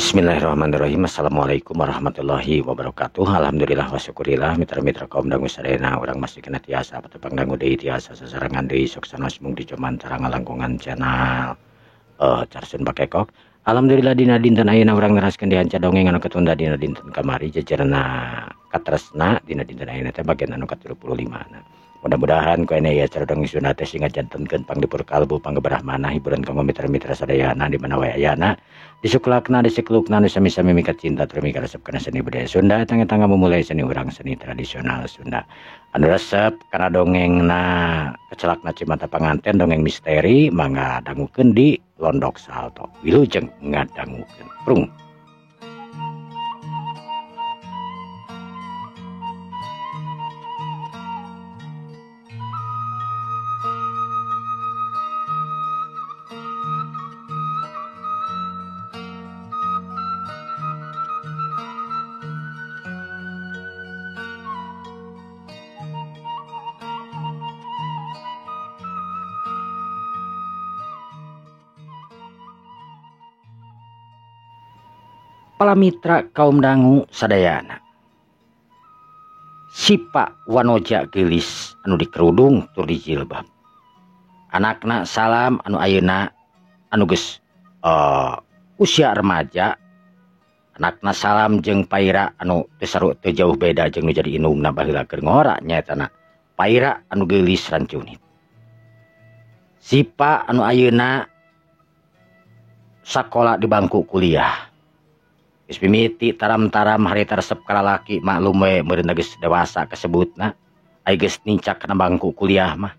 Bismillahirrahmanirrahim. Assalamualaikum warahmatullahi wabarakatuh. Alhamdulillah wa syukurillah mitra-mitra kaum dangu sadayana urang masih kena tiasa patepang dangu deui tiasa sasarengan deui sok sanos mung dicoman cara ngalangkungan channel Carsun Bakekok. Alhamdulillah dina dinten ayeuna urang neraskeun dianca dongeng anu ketunda dina dinten kamari jejerna katresna dina dinten ayeuna teh bagian anu ka-35 na. Mudah-mudahan ku ene ya cara dongeng Sunda teh sing ngajantenkeun panglipur kalbu panggeberah manah hiburan kanggo mitra-mitra sadayana di mana wae ayana. Disuklakna disiklukna nu sami-sami mikat cinta tur mika resep kana seni budaya Sunda tangga-tangga memulai seni urang seni tradisional Sunda. Anu resep kana dongengna kecelakna Cimata Panganten dongeng misteri mangga dangukeun di Londok Salto. Wilujeng ngadangukeun. Prung. Palamitra kaum dangu sadayana. Sipa wanoja geulis anu dikerudung tur dijilbab. Anakna Salam anu ayeuna anu geus usia remaja. Anakna Salam jeung Paira anu teu saru teu jauh beda jeung nu jadi indungna baheula keur ngora nyaetana Paira anu geulis rancunit. Sipa anu ayeuna sakola di bangku kuliah. Geus mimiti taram-taram harita resep ka lalaki maklum we meureun geus dewasa kasebutna ai geus nincak kana bangku kuliah mah.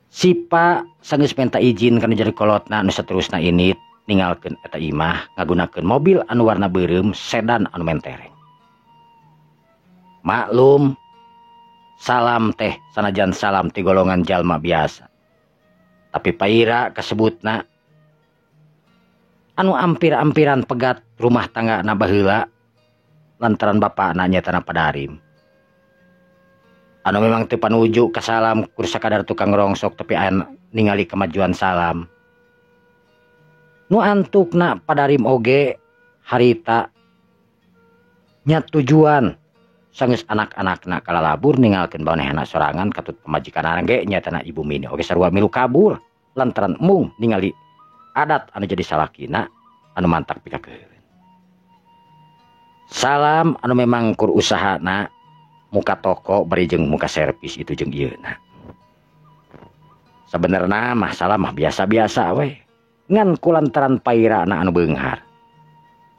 Sipa sanggeus minta izin kana jadi kolotna nu saterusna init ninggalkeun eta imah ngagunakeun mobil anu warna beureum sedan anu mentereng. Maklum Salam teh sanajan Salam ti golongan jalma biasa. Tapi Paira kasebutna anu ampir-ampiran pegat rumah tangga na baheula lantaran bapakna nyaetana Padarim. Anu memang teu panuju ka Salam kur sakadar tukang rongsok tapi aya ningali kemajuan Salam. Nu antukna Padarim oge harita nya tujuan sanggeus anak-anakna kalalabur ninggalkeun banehna sorangan katut pamajikanana ge nyaetana Ibu Mini oge sarua milu kabur lantaran embung ningali adat anu jadi salakina anu mantak pikakeun. Salam anu memang kur usahana muka toko bari jeung muka servis itu jeung ieuna. Sabenerna mah Salam mah biasa-biasa we. Ngan kulantaran Pairana anu beunghar.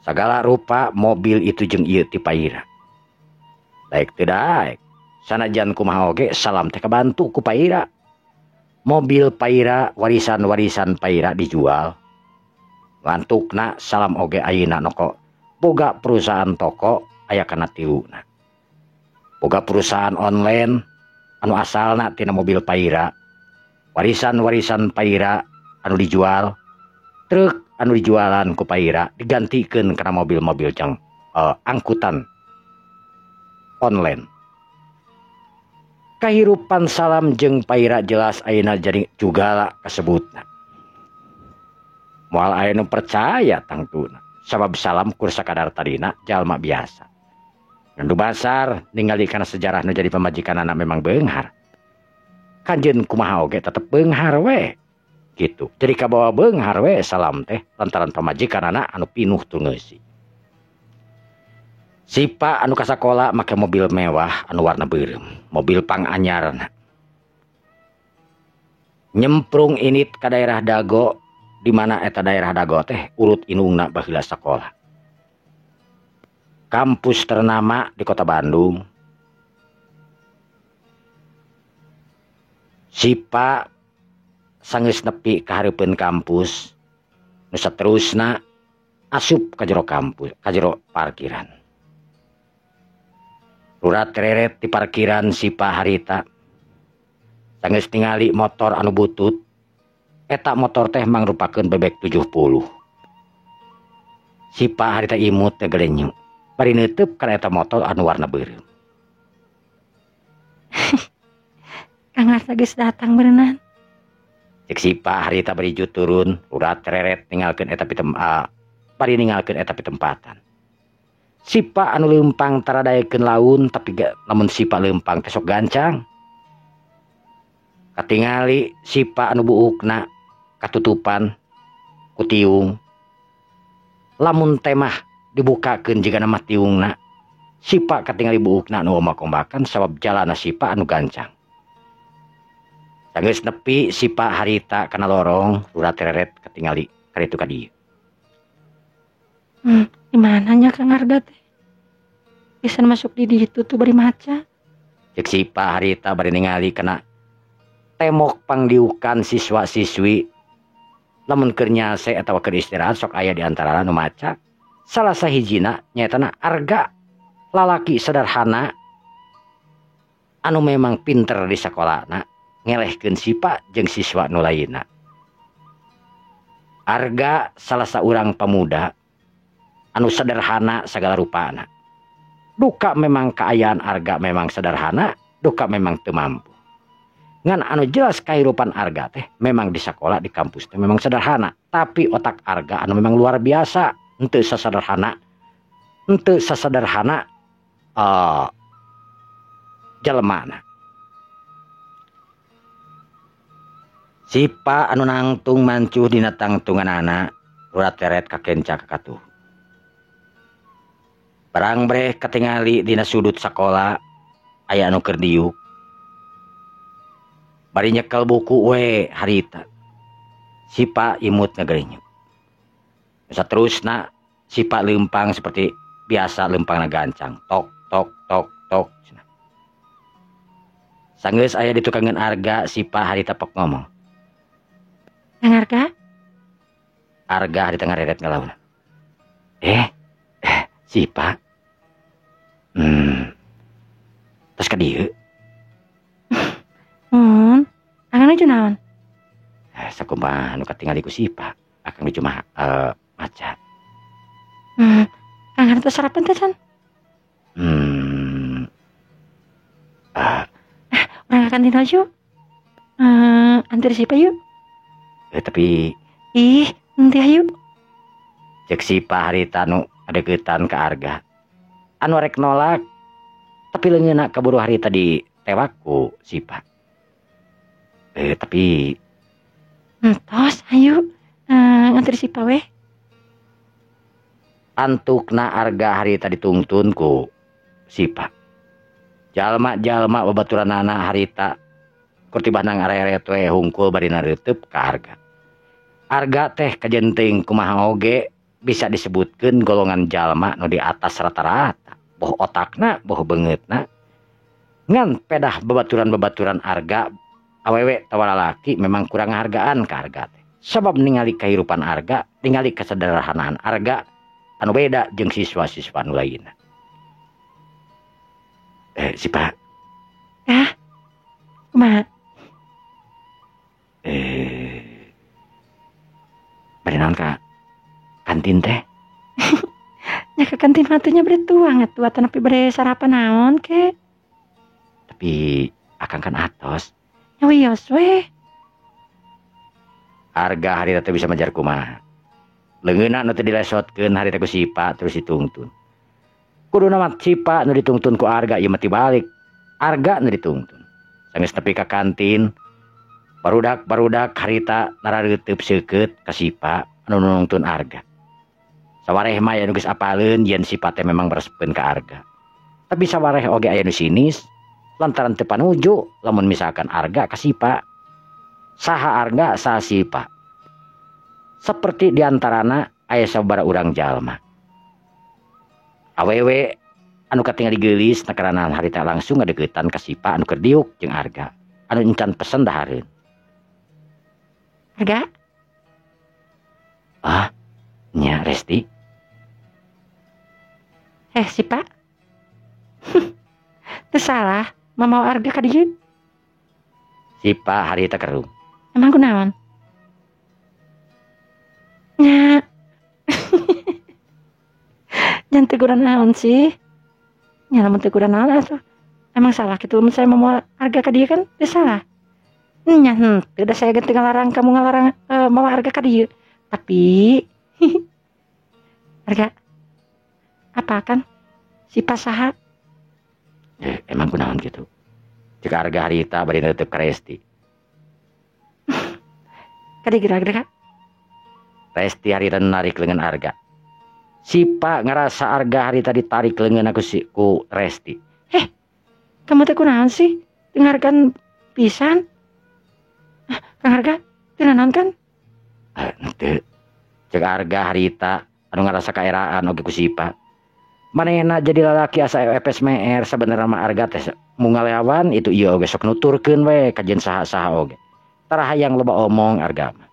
Sagala rupa mobil itu jeung ieu ti Paira. Daek teu daek, sanajan kumaha oge Salam teh kabantu ku Paira. Mobil Paira, warisan-warisan Paira dijual. Ngantukna Salam oge ayeuna noko boga perusahaan toko aya kana tiluna. Boga perusahaan online anu asalna tina mobil Paira. Warisan-warisan Paira anu dijual, truk anu dijualan ku Paira digantikeun kana mobil-mobil jang angkutan online. Kahirupan Salam jeung Paira jelas ayeuna jadi jugala kasebutna. Moal aya nu percaya tangtuna sabab Salam kur sakadar tadina jalma biasa. Ngan basar ningali kana sejarah nu jadi pamajikanana memang beunghar. Kanjeun kumaha oge tetep beunghar we. Gitu. Jadi kabawa beunghar we Salam teh lantaran pamajikanana anu pinuh tur ngeusi. Sipa anu kasakola make mobil mewah anu warna beureum, mobil panganyarna. Nyemprung init ka daerah Dago, di mana eta daerah Dago teh urut indungna baheula sakola. Kampus ternama di kota Bandung. Sipa sanggeus nepi ka hareupeun kampus, nu saterusna asup ka jero kampus, ka jero parkiran. Rurat reret di parkiran Sipa harita. Sanggeus ningali motor anu butut. Eta motor teh mangrupakeun bebek 70. Sipa harita imut teh gelenyu. Bari neuteub kana eta motor anu warna beureum. Kang Arta geus datang berenang. Ceuk Cek Sipa harita bari turun, urat reret ninggalkeun eta bari ninggalkeun eta pitempatan. Sipa anu leumpang taradaekeun laun tapi lamun Sipa leumpang teh sok gancang. Katingali Sipa anu buukna katutupan ku tiung. Lamun temah dibukakeun jigana mah tiungna. Sipa katingali buukna anu ombak-ombakan sabab jalana Sipa anu gancang. Sanggeus nepi Sipa harita kana lorong urat reret katingali karitu ka dieu. Di mananya Kang Arga teh? Bisa masuk di ditu tuh bari maca. Cek Sipa harita bari ningali kana temok pangdiukan siswa-siswi. Lamun keur nyase atawa keur istirahat sok aya di antara nu maca. Salah sahijina nyaetana Arga, lalaki sederhana anu memang pinter di sakolana, ngelehkeun Sipa jeung siswa nu lainna. Arga salah saurang pemuda anu sederhana segala rupana. Duka memang kaayaan Arga memang sederhana, duka memang teu mampu. Ngan anu jelas kehidupan Arga teh memang di sekolah di kampus teh memang sederhana, tapi otak Arga anu memang luar biasa, henteu sasederhana jelemana. Sipa anu nangtung mancuh dina tangtunganana, urat teret kakenca kakatuh. Barang breh katingali dina sudut sakola aya anu keur diuk. Bari nyekel buku we harita. Sipa imut ngagerinyuk. Saterusna Sipa leumpang seperti biasa leumpangna gancang. Tok tok tok tok. Sanggeus aya di tukangeun Arga, Sipa harita pok ngomong. Kang Arga? Arga harita ngareret ngalauna. Sipa. Terus ka dieu. Akang nuju naon? Sakumaha nu katingali ku Sipa, akang nuju mah maca. Kang hartos sarapan teh can? Urang ka kantin yuk. Antar Sipa yuk. Tapi ih, nanti ayo. Cek Sipa harita nu adeukeutan ka Arga. Anu rek nolak tapi leungeunna kaburu harita ditewak ku Sipa. Tapi entos ayo nganter Sipa weh. Antukna Arga harita ditungtun ku Sipa. Jalma-jalma babaturanana harita kurtibah nang areret we hungkul bari nareuteub ka Arga. Arga teh kajenting kumaha oge bisa disebutkeun golongan jalma nu di atas rata-rata, boh otakna boh beungeutna. Ngan pedah babaturan-babaturan Arga awewe tawa lalaki memang kurang hargaan ka Arga teh. Sabab ningali kehidupan Arga, ningali kesederhanaan Arga anu beda jeung siswa-siswa nu lainna. Sipa. Kumaha? Bari naon ka kantin teh? Nya ka kantin mah teh nya bere tuang atuh atanapi bere sarapan naon ke? Tapi akang kan atos. Nya wios we. Arga harita teh bisa majar kumaha. Leungeunna nu teu dilesotkeun harita ku Sipa terus ditungtun. Kuduna mah Sipa nu ditungtun ku Arga ieu mah tibalik. Arga nu ditungtun. Sanggeus nepi ka kantin, barudak-barudak harita narareuteub seukeut ka Sipa anu nungtun Arga. Sawareh mah aya nu geus apaleun yen Sipa teh memang berespeun ka Arga. Tapi sawareh oge aya nu sinis lantaran teu panuju lamun misalkan Arga ka Sipa. Saha Arga saha Sipa. Seperti diantarana aya sababaraha urang jalma. Awewe anu katingali geulis nakarana harita langsung ngadeuketan ka Sipa anu keur diuk jeung Arga anu encan pesen dahareun. Arga? Ah, nya Resti. Sipa. Teu salah, mamau Arga ka dieu. Sipa harita kerung. Emang kunaon? Nya. Jangan teguran naon sih. Nya lamun teguran naon atuh. Emang salah gitu lamun saya mau harga ka dia kan teu salah. Nya henteu da saya ge teu ngalarang kamu ngalarang mawa Arga ka dieu. Tapi Arga apa kan Sipa saha? Emang kunaon kitu? Cek Arga harita bari neuteub ka Resti. Kade geura geura. Resti harita narik leungeun Arga. Sipa ngarasa Arga harita ditarik leungeun ku si ku Resti. Kamu teh kunaon sih? Dengarkan pisan. Kang Arga, teu nanaon kan? Henteu. Cek Arga harita anu ngarasa kaeraan oge ku Sipa. Manehna jadi lalaki asa epes meer sabenerna mah Arga teh mungaleawan itu ieu oge sok nuturkeun we ka jeung saha-saha oge. Tara hayang loba omong Arga mah.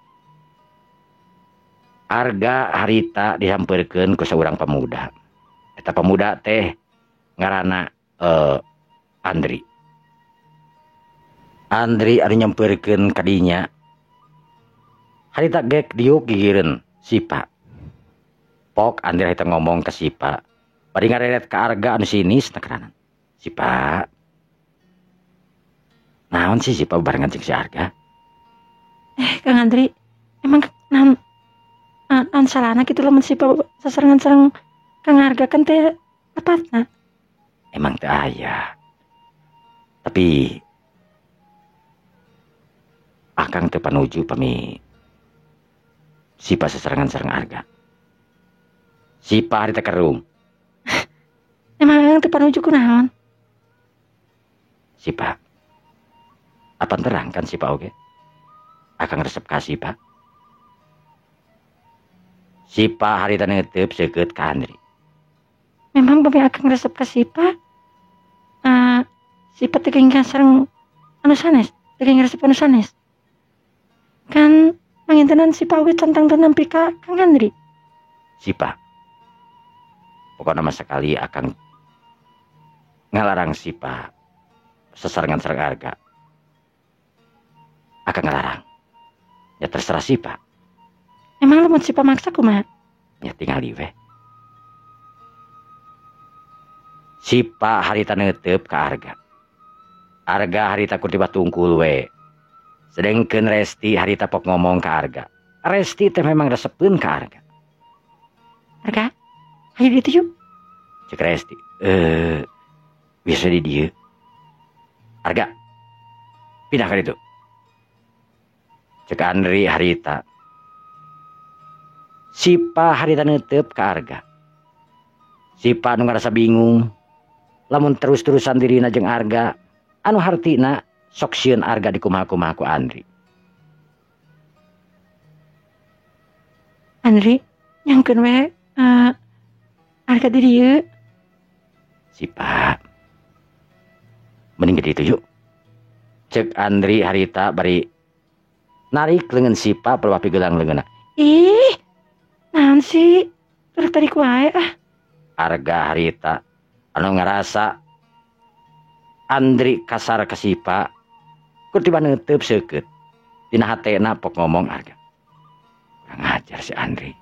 Arga harita disampeurkeun ku saurang pemuda. Eta pemuda teh ngaranna Andri. Andri anu nyampeurkeun ka dinya. Harita gek diuk gigireun Sipa. Pok Andri harita ngomong ka Sipa. Bari ngareret ka Arga anu sinis nakeranan. Sipa. Naon sih Sipa barengan jeung si Arga? Kang Andri, emang naon naon salahna kitu lamun Sipa sasarengan sareng Kang Arga kan teh tepatna. Emang teu aya. Tapi akang teu panuju pami Sipa sasarengan sareng Arga. Sipa harita kerung. Emang akang teu panuju kunaon? Sipa. Apan terang kan Sipa oge? Akang resep ka Sipa. Sipa harita neuteub seukeut ka Andri. Memang pami akang resep ka Sipa? Sipa teh geuning sareng anu sanes, teu geuning resep anu sanes. Kan mangintenan Sipa oge can tangtu nampi ka Kang Andri. Sipa. Pokokna mah sakali akang ngalarang Sipa sasarengan sareng Arga. Akang ngalarang. Ya terserah Sipa. Emang lamun Sipa maksa kumaha? Ya tingali we. Sipa harita neuteub ka Arga. Arga harita kur tiba tungkul we. Sedengkeun Resti harita pok ngomong ka Arga. Resti teh memang resepeun ka Arga. Arga, ayo ditu yuk. Cek Resti, bisa di dieu. Arga, pindah ka ditu. Cek Andri harita. Sipa harita neuteub ka Arga. Sipa anu ngarasa bingung. Lamun terus-terusan dirina jeung Arga, anu hartina sok sieun Arga dikumaha-kumaha ku Andri. Andri, nyangkeun we Arga di dieu. Sipa. Mending ke ditu yuk. Cek Andri harita bari narik leungeun Sipa pelawah pigelang leungeunna. Ih, naon sih? Tarik-tarik wae ah. Arga harita anu ngarasa Andri kasar ka Sipa kur tiba neuteub seukeut. Dina hatena pok ngomong Arga. Kurang ajar si Andri.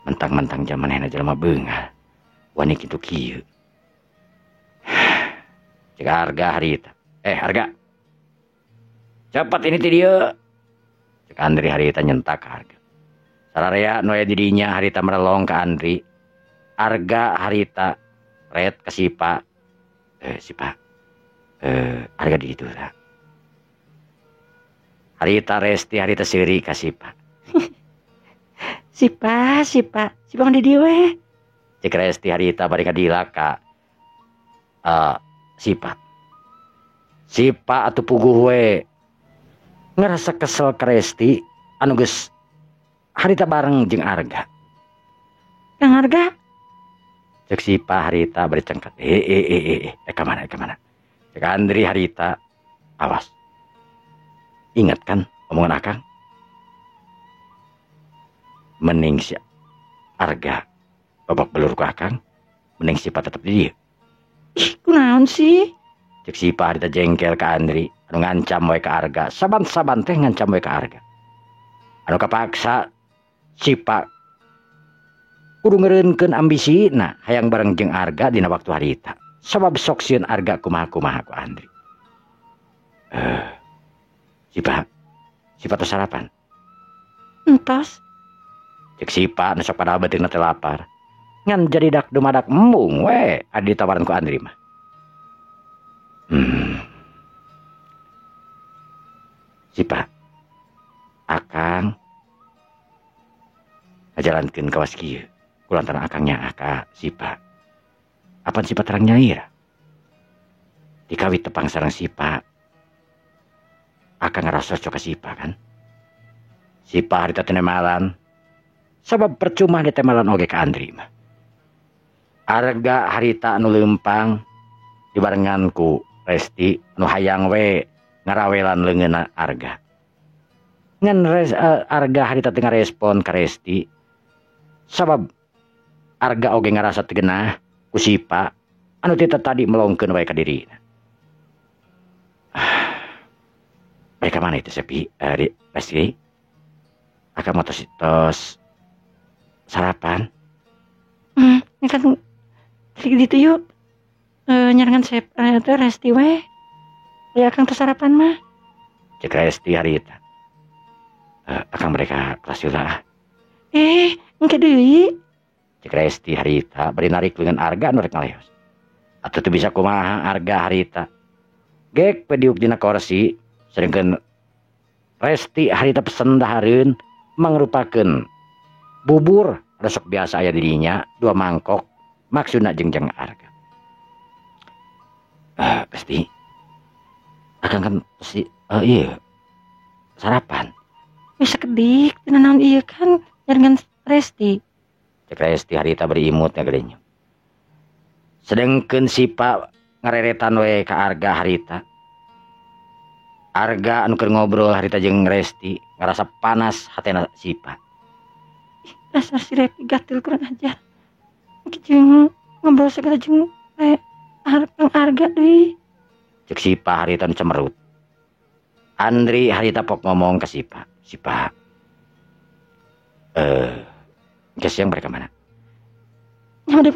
Mentang-mentang jamanehna jelema beunghar. Wani kitu kieu. Cek Arga harita. Arga. Cepat ini ti dieu. Cek Andri harita nyentak ka Arga. Sararea nu aya di dinya harita merelong ka Andri. Arga harita ret ka Sipa. Sipa. Arga di ditu lah. Harita Resti harita seuri ka Sipa. Sipa, Sipa, Sipa mah di dieu we. Cek Resti harita bari kadila ka Sipa. Sipa atuh puguh we. Ngerasa kesel ka Resti anu geus harita bareng jeung Arga. Kang Arga? Cek Sipa harita bari cengkat. Ka mana, ka mana? Cek Andri harita, awas. Ingat kan omongan akang? Mending si Arga babak belur ku akang, mending Sipa tetep di dieu. Ih, kunaon sih? Cek Sipa harita jengkel ka Andri, anu ngancam we ka Arga. Saban-saban teh ngancam we ka Arga. Anu kapaksa Sipa kudu ngeureunkeun ambisina hayang bareng jeung Arga dina waktu harita. Sabab sok sieun Arga kumaha-kumaha ku Andri. Sipa, Sipa tos sarapan. Entos. Cek Sipa nu sok padahal beuteungna teh lapar. Ngan jadi dak dumadak embung we adi ditawaran ku Andri mah. Sipa, akang ngajalankeun kawas kieu kulantaran akang nyaah ka Sipa. Apan Sipa terang nyair? Dikawit tepang sareng Sipa, akang ngarasa cocok ka Sipa kan? Sipa harita teu nemalan, sabab percuma ditemalan oge ka Andri mah. Arga harita anu leumpang dibarengan ku Resti nu hayang we ngarawelan leungeunna Arga. Ngan Arga harita teu ngarespon ka Resti, sabab Arga oge ngarasa teu genah ku Sipa anu tita tadi melongkeun wae ka dirina. Baik ka mana itu Sepi? Resti? Akang mau tos sarapan. Ini kan tadi gitu yuk. Nyarengan teh Resti we. Ya akang tos sarapan mah. Cek Resti harita. Akang mereka kelas heula. Engke deui. Cek Resti harita bari narik leungeun Arga nu rek ngaleos. Atuh teu bisa kumaha Arga harita. Gek we diuk dina korsi sedengkeun Resti harita pesen dahareun mangrupakeun bubur resep biasa aya di dinya 2 mangkok maksudna jeung jang Arga. Pasti akang kan pasti iya sarapan. Wis sakedik teu naon ieu kan nyarengan Resti. Cek Resti harita bari imut ngagedenya. Sedengkeun Sipa ngareretan we ka Arga harita. Arga anu keur ngobrol harita jeung Resti ngarasa panas hatena Sipa. Ih, dasar si Repi gatel kurang ajar. Jeung ngobrol segala jeung Arga deui. Cek Sipa harita nu cemerut. Andri harita pok ngomong ke Sipa. Sipa. Geus siang mereka mana? Nya udah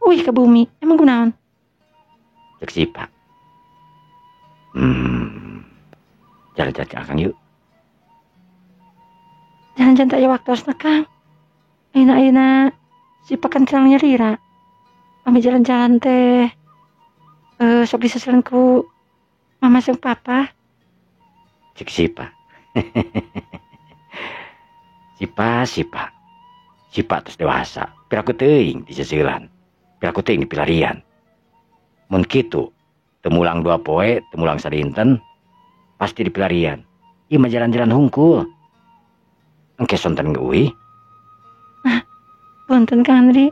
uih ke bumi. Emang kunaon? Cek Sipa. Jalan-jalan ke akang yuk. Jalan-jalan tak ya waktu harus Kang. Aina-aina Sipa kan terang nyerira. Kami jalan-jalan teh. Sok diseselan ku mama jeung papa. Cek Sipa. Sipa, Sipa. Sipa terus dewasa. Piraku teuing diseseulan. Piraku teuing dipilarian. Mun kitu teu mulang 2 poe, teu mulang sadinten, pasti dipilarian. Ieu mah jalan-jalan hungkul. Engke sonten geuih. Ah, punten Kang Andri.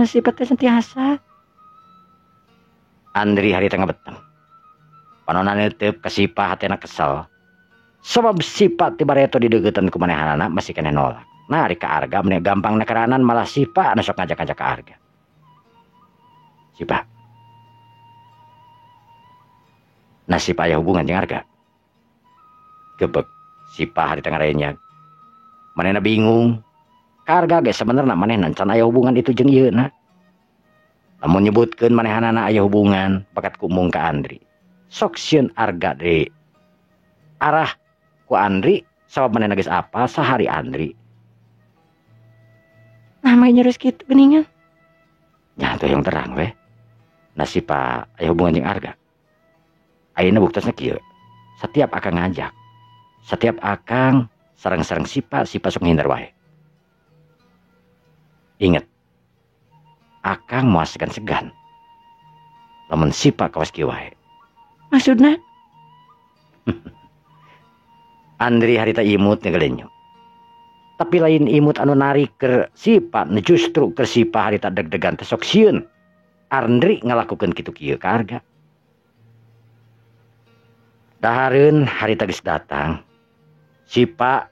Sipa teh sentiasa. Andri harita ngabeteng. Panona neuteup ka Sipa hatena kesel. Sabab Sipa ti bareto dideuketan ku manehanana masih keneh nolak. Nah, ari ka Arga meni gampang nekeranan malah Sipa anu sok ngajak-ngajak ka Arga. Sipa. Nah, Sipa aya hubungan jeung Arga. Gebek Sipa harita ngarenyag. Manehna bingung. Ka Arga ge sabenerna manehna can aya hubungan itu jeung ieu na. Lamun nyebutkeun manehanana aya hubungan bakat ku mung ka Andri. Sok sieun Arga deui. Arah ku Andri sabab manehna geus apa sahari Andri. Nah, mah nyerus kitu geuningan. Nya atuh yang terang we. Nah, Sipa aya hubungan jeung Arga. Ayeuna buktosna kieu. Setiap akang ngajak, setiap akang sareng-sareng Sipa, Sipa sok ngindar wae. Ingat, akang moal segan-segan lamun Sipa kawas kieu wae. Maksudna? Andri harita imut ngegelenyo. Tapi lain imut anu narik ke Sipa, nu justru ke Sipa harita deg-degan teh sok sieun. Andri ngalakukeun kitu kieu ka Arga. Dahareun harita geus datang. Sipa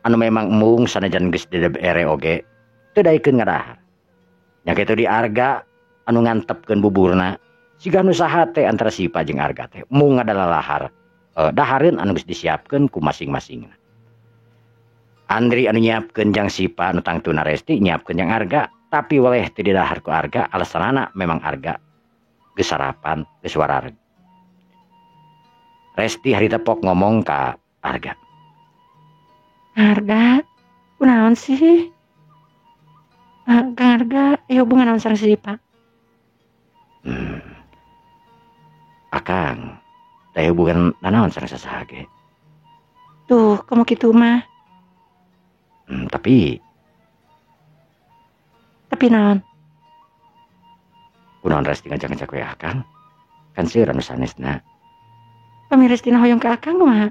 anu memang embung sanajan geus didebere oge teu daekeun ngadahar. Nya kitu di Arga anu ngantepkeun buburna siga nu saha teh antara Sipa jeung Arga teh mung ngadalalahar. Dahareun anu geus disiapkeun ku masing-masingna. Andri anu nyiapkeun jang Sipa anu tangtuna Resti nyiapkeun jang Arga, tapi weleh teu didahar ku Arga alasanana memang Arga geus sarapan geus warareg. Resti harita pok ngomong ka Arga. Arga, kunaon sih? Kang Arga, aya hubungan naon sareng si Sipa? Akang, teh hubungan nanaon sareng sasaha ge. Tuh, komo kitu mah. Tapi naon? Kunaon Resti ngajak-ngajak we Akang? Kan seueur anu sanesna. Pami Resti hoyong ka Akang kumaha?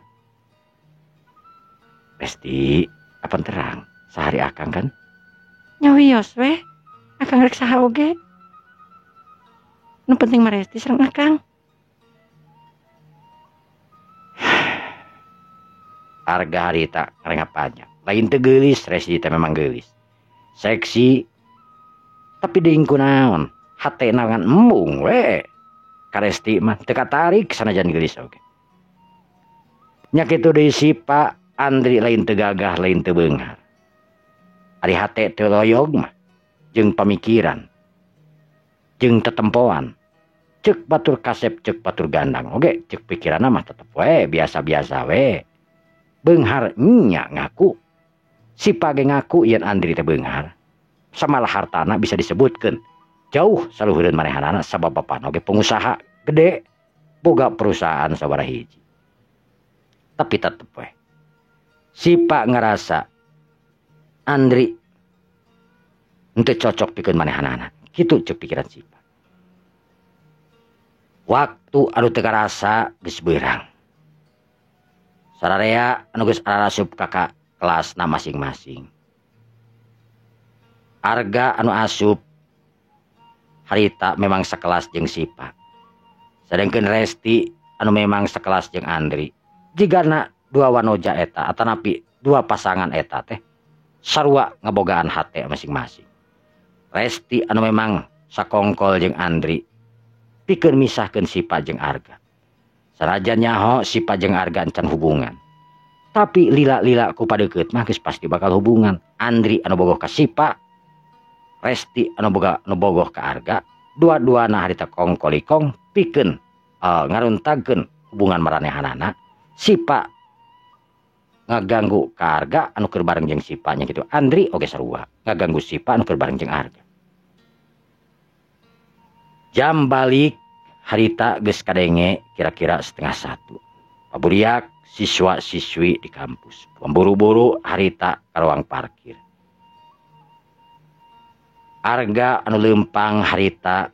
Resti, apan terang sehari Akang kan? Nya wios we, Akang rek saha oge. Nu penting mah Resti sareng Akang. Arga harita ngarengap panjang. Lain teu geulis, Resti teh memang geulis. Seksi tapi deung kunaon? Hatena ngan embung we. Ka Resti mah teu katarik sanajan geulis oge. Nya kitu deui Sipa, Andri lain teu gagah, lain teu beunghar. Ari hate teu loyog mah jeung pamikiran jeung tetempoan. Ceuk batur kasep, ceuk batur gandang oge, ceuk pikiranna mah tetep we biasa-biasa we. Beunghar nya ngaku. Sipa ge ngaku yen Andri teh beunghar. Samalah hartana bisa disebutkeun. Jauh saluhureun manehanana sabab bapana oge pengusaha gede, boga perusahaan sabaraha hiji. Tapi tetep we Sipa ngerasa Andri henteu cocok pikeun manehanana. Kitu ceuk pikiran Sipa. Waktu anu teu karasa geus beurang. Sararea anu geus arasup ka kelasna masing-masing. Arga anu asup harita memang sekelas jeung Sipa. Sedangkeun Resti anu memang sekelas jeung Andri. Jigana dua wanoja eta atanapi dua pasangan eta teh sarua ngabogaan hate masing-masing. Resti anu memang sakongkol jeung Andri pikeun misahkeun Sipa jeung Arga. Sanajan nyaho Sipa jeung Arga encan hubungan. Tapi lila-lila ku padeukeut mah geus pasti bakal hubungan. Andri anu bogoh ka Sipa, Resti anu boga anu bogoh ka Arga, dua-duana harita kongkolikong pikeun ngaruntagkeun hubungan maranehanana. Sipa ngaganggu ka Arga anu keur bareng jeung Sipa nya kitu. Andri oge sarua ngaganggu Sipa anu keur bareng jeung Arga. Jam balik harita geus kadenge kira-kira 12:30. Paburiak siswa-siswi di kampus. Pemburu-buru harita ka ruang parkir. Arga anu leumpang harita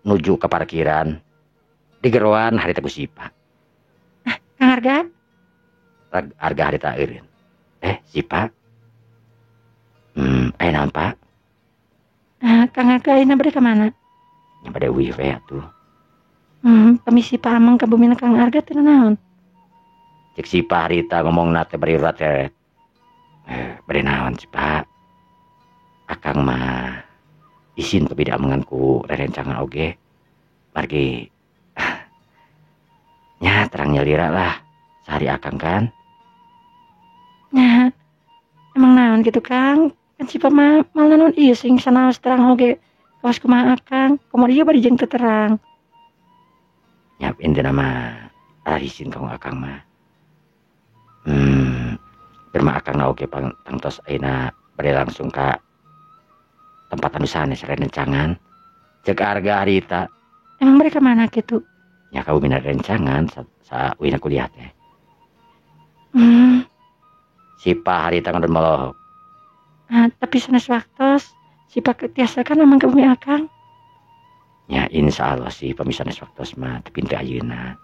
nuju ke parkiran. Digeroan harita ku Sipa. Kang Arga? Arga harita eureun. Sipa? Aya naon, Pak? Kang Arga ayeuna bade ka mana? Nya bade uih we atuh. Pami Sipa ameng ka bumina Kang Arga teh naon? Cek Sipa harita ngomongna teh bari urat-eret. Bade naon Sipa? Akang mah isin tapi diamengan ku rerencangan oge. Margi nya terang nyalira lah sehari akang kan. Nya emang naon gitu Kang? Kan Sipa mah mal naon ieu sing sanaos terang oge. Kawas kumaha akang? Komo ieu bari jeung teu terang. Nya intina mah isin ka akang mah. Berma akang na oge pang tangtos ayeuna bade langsung ka tempat anu sanes rencangan. Cek Arga harita. Emang mereka mana gitu? Nya ka bumina rencangan sa uina kuliah teh. Sipa harita ngadon molohok. Tapi sanes waktos Sipa tiasa kan amang ka bumi akang. Nya insya Allah sih pami sanes waktos mah tapi teu ayeuna.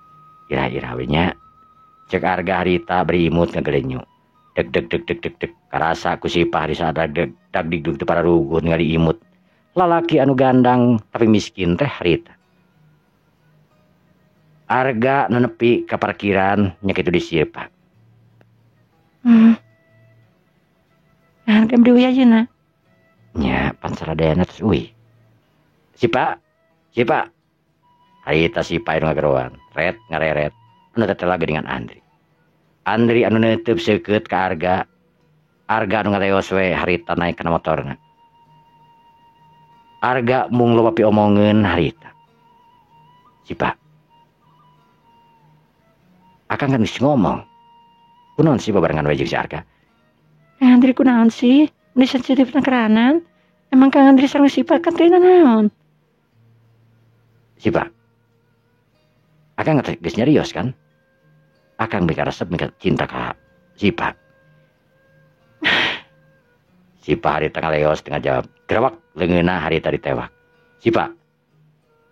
Ira-ira we nya. Cek Arga harita beri imut ngagelenyu. Deg deg deg deg deg deg karasa ku Sipa harita dag dag digdug teu pararuguh ningali imut. Lalaki anu gandang tapi miskin teh harita. Arga nu nepi ka parkiran nya kitu di Sipa. Arga beli uih ayeuna. Nya pan saradayana terus uih. Sipa, Sipa. Harita Sipa anu ngageroan, ret ngareret. Anu teteh dengan Andri. Andri anu neuteub seukeut ka Arga. Arga anu ngaleos we harita naik kana motorna. Arga mung loba piomongeun harita. Sipa. Akang kan geus ngomong. Kunaon sih babarengan we jeung si Arga? Kang Andri kunaon sih? Meni sensitif keranan. Emang Kang Andri sareng Sipa kan teu naon? Sipa. Akang geus nyarios kan? Akang mika resep mika cinta ka Sipa. Sipa harita ngaleos tengah jawab. Gerawak leungeunna harita ditewak. Sipa.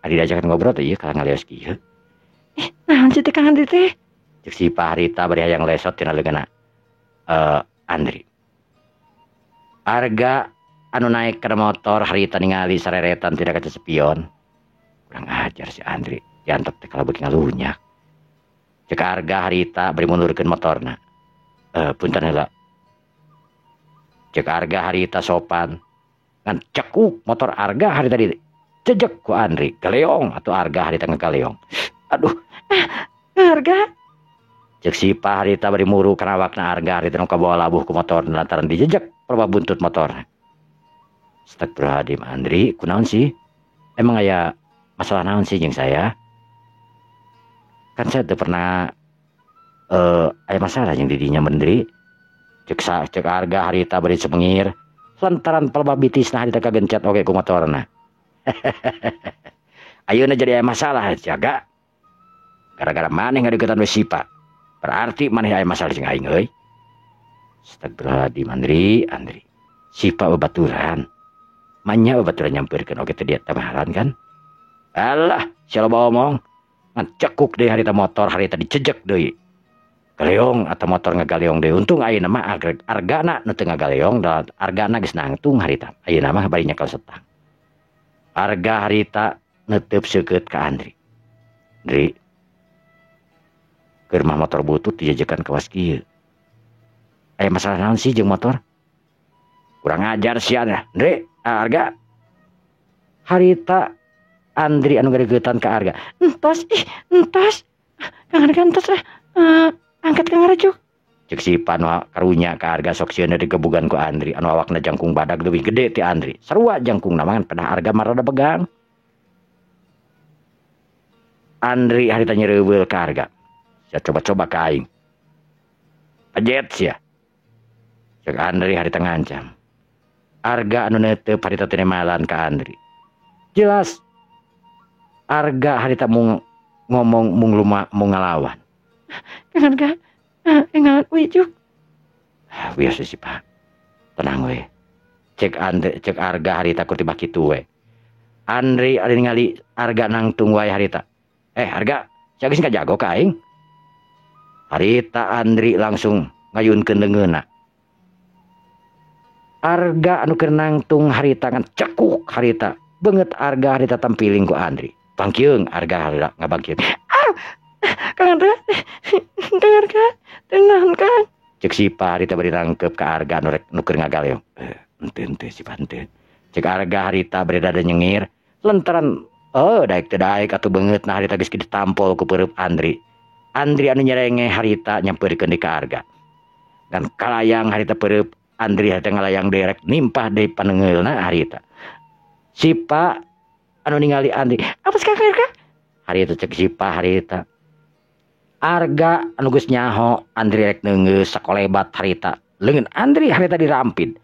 Ari diajakan ngobrol teh ieu kalah ngaleos kieu. Naon sih teh Kang Andri teh? Cek Sipa harita bari hayang lesot tina leungeunna. Andri. Arga anu naik ke motor harita ningali sareretan tidak kaca spion. Kurang ajar si Andri. Diantep teh kalau beuki ngalunyak. Cek Arga harita bari mundurkeun motorna. Punten heula. Cek Arga harita sopan. Ngan cekuk motor Arga harita di jejek ku Andri. Galeong atuh Arga harita ngagaleong. Aduh. Arga. Cek Sipa harita bari muru kana awakna Arga harita nu kabawa labuh ku motor lantaran dijejek perba buntut motorna. Astagfirullahaladzim Andri, kunaon sih? Emang aya masalah naon sih jeung saya? Kan saya teu pernah aya masalah jeung didinya Andri. Cek Arga harita bari semengir lantaran pelba bitisna harita kagencet oge ku motorna. Ayeuna jadi aya masalah jaga. Gara-gara maneh ngadeukeutan we Sipa. Berarti maneh aya masalah jeung aing euy. Astagfirullahaladzim Andri, Andri. Sipa babaturan. Manya babaturan nyampeurkeun oge teh dia tamahalan kan? Alah, sia loba omong. Ngan cekuk deui harita motor harita dicejek deui. Galeong atau motor ngagaleong deui. Untung ayeuna mah argana nu teu ngagaleong, da argana geus nangtung harita. Ayeuna mah bari nyekel setang. Arga harita neteup seukeut ka Andri. Andri, keur mah motor butut dijejekan kawas kieu. Aya masalah naon sih jeung motor? Kurang ajar sia dah, Andri, Arga. Harita Andri anu gareugeutan ka Arga. Entos ih, entos. Kang Arga entos ah. Angkat Kang Arga cuk. Cek Sipa anu karunya ka Arga sok sieun digebugan ku Andri anu awakna jangkung badag leuwih gede ti Andri. Sarua jangkungna mah pedah Arga mah rada begang. Andri harita nyereuweul ka Arga. Sia coba-coba ka aing. Pejet sia. Cek Andri harita ngancam. Arga anu neuteup harita teu nemalan ka Andri. Jelas Arga harita mung ngomong mung luma mung ngalawan. Kang Arga, enggal we cuk. Wios sih Pak. Tenang we. Cek Andri, cek Arga harita ku tiba kitu we. Andri ari ningali Arga nangtung wae harita. Arga, sia geus ngajago ka aing. Harita Andri langsung ngayunkeun leungeunna. Arga anu keur nangtung harita ngan cekuk harita. Beungeut Arga harita tampiling ku Andri. Bangkieung Arga harita ngabangkieung. Ah, Kang Arga, Kang Arga, tenang Kang. Cek Sipa harita bari nangkep ka Arga anu rek nu keur ngagaleong. Henteu henteu Sipa henteu. Cek Arga harita bari dada nyengir lantaran daek teu daek atuh beungeutna harita geus ditampol ku peureub Andri. Andri anu nyerenge harita nyampeurkeun deui ka Arga. Dan kalayang harita peureub Andri harita ngalayang deui rek nimpah deui panengeulna harita. Sipa anu ningali Andri, apa sih Kang Arga? Harita cek Sipa harita. Arga anu geus nyaho Andri rek neungeus sakolebat harita. Leungeun Andri harita dirampid.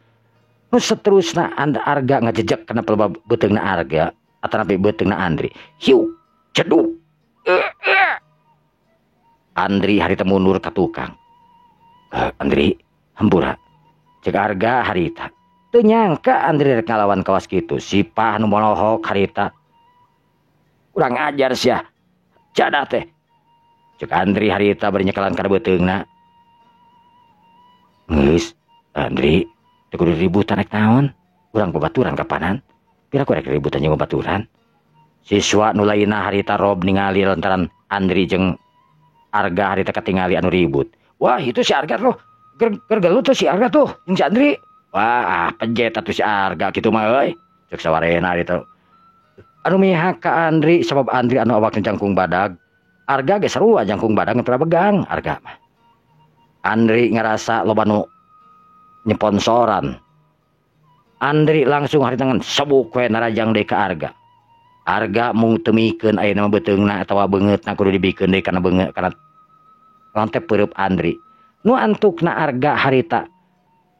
Nu seterusna Arga ngajejek kana pelba beuteungna Arga atanapi beuteungna Andri. Hiu, ceduk. Andri harita mundur ka tukang. Andri, hampura. Cek Arga harita. Teu nyangka Andri rek ngalawan kawas kitu. Sipah nu molohok harita. Kurang ajar sia. Jadah teh. Cek Andri harita bari nyekalan kana beuteungna. Geus, Andri, teu kudu ributan rek naon? Urang babaturan kapanan? Pira ku rek ributan jeung babaturan? Siswa nu lainna harita rob ningali lantaran Andri jeung Arga harita katingali anu ribut. Wah, itu si Arga loh. Gergelut tuh si Arga tuh jeung si Andri. Wah, pejet atuh si Arga kitu mah euy. Cek sawarehna harita. Anu mihak ka Andri sabab Andri anu awakna jangkung badag. Arga ge sarua jangkung badag teu begang Arga mah. Andri ngerasa loba nu nyeponsoran. Andri langsung harita ngan sabuk we narajang deui ka Arga. Arga mung teu mikeun ayeuna mah beuteungna atawa beungeutna kudu dibikeun deui kana beungeut kana Lantai peureub Andri. Nu antukna Arga harita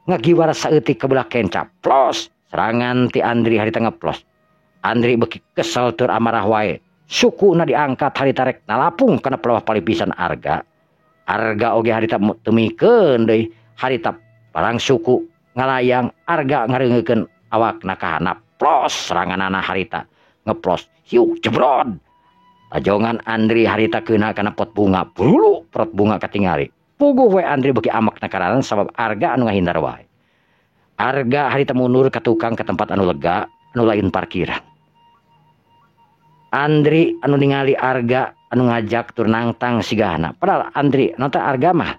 ngagiwara saeutik ke belah kenca. Plos, serangan ti Andri harita ngeplos. Andri beuki kesel tur amarah wae. Sukuna diangkat harita rek nalapung kana pelawah palipisan Arga. Arga oge harita temikeun deui harita parang suku ngalayang Arga ngareungekeun awakna ka handap. Plos seranganana harita ngeplos. Hiuk jebrod. Tajongan Andri harita keuna kana pot bunga. Bulu pot bunga katingali. Puguh we Andri beuki amak nakararan sabab Arga anu ngahindar wae. Arga harita mundur ka tukang ka tempat anu lega anu lain parkiran. Andri anu ningali Arga anu ngajak tur nangtang sigahna. Padahal Andri nonton Arga mah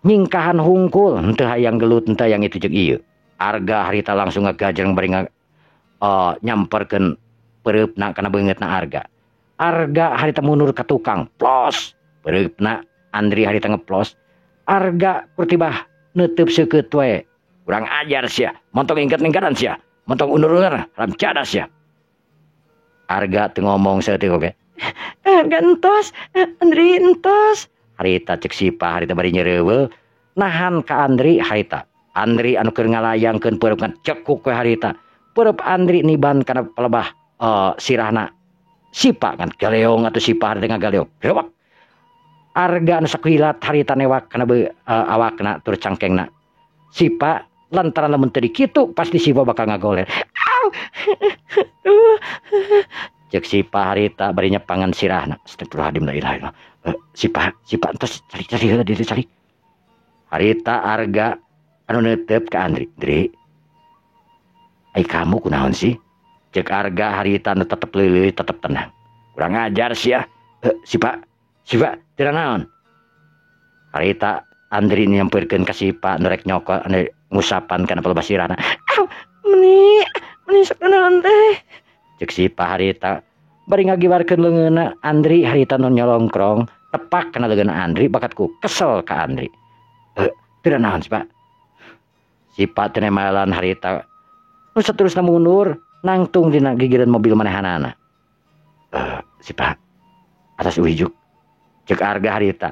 nyingkahan hungkul henteu hayang gelut henteu hayang itu jeung ieu. Arga harita langsung ngagajreng bari nyamperkeun peureupna kana beungeutna Arga. Arga harita mundur ka tukang, plos. Peureupna Andri harita ngeplos. Arga kurtibah neuteub seukeut we. Kurang ajar sia, montong ingkat-ingkatan sia, montong undur-undur, haram cadas sia. Arga teu ngomong saeutik oge. Arga entos, Andri entos. Harita cek Sipa harita bari nyereuweul nahan ka Andri harita. Andri anu keur ngalayangkeun peureub ngecekuk we harita. Peureub Andri niban kana pelebah sirahna Sipa kan galeong atuh Sipa harita ngagaleong. Grewak. Arga anu sakilat harita newak kana awakna tur cangkengna. Sipa lantaran lamun teu dikitu pasti Sipa bakal ngagoler. Au. Cek Sipa harita bari nyepangan sirahna. Astagfirullahaladzim la ilaha illallah. Sipa, Sipa entos cari-cari heula dieu cari. Harita Arga anu neuteup ka Andri. Dri. Ai kamu kunaon sih? Cek Arga harita anu tetep leuleui tetep tenang. Kurang ajar sia. Sipa, Sipa teu naon. Harita Andri nyampeurkeun ka Sipa nu rek nyokot anu ngusapan kana pelebah sirahna. Au, meuni, meuni sok naon teh. Cek Sipa harita bari ngagiwarkeun leungeunna Andri harita nu nyolongkrong tepak kana leungeunna Andri bakat ku kesel ka Andri. Teu naon Sipa. Sipa teu nemalan harita nu saterusna mundur nangtung dina gigireun mobil manehanana. Sipa atas ujuk. Cek Arga harita.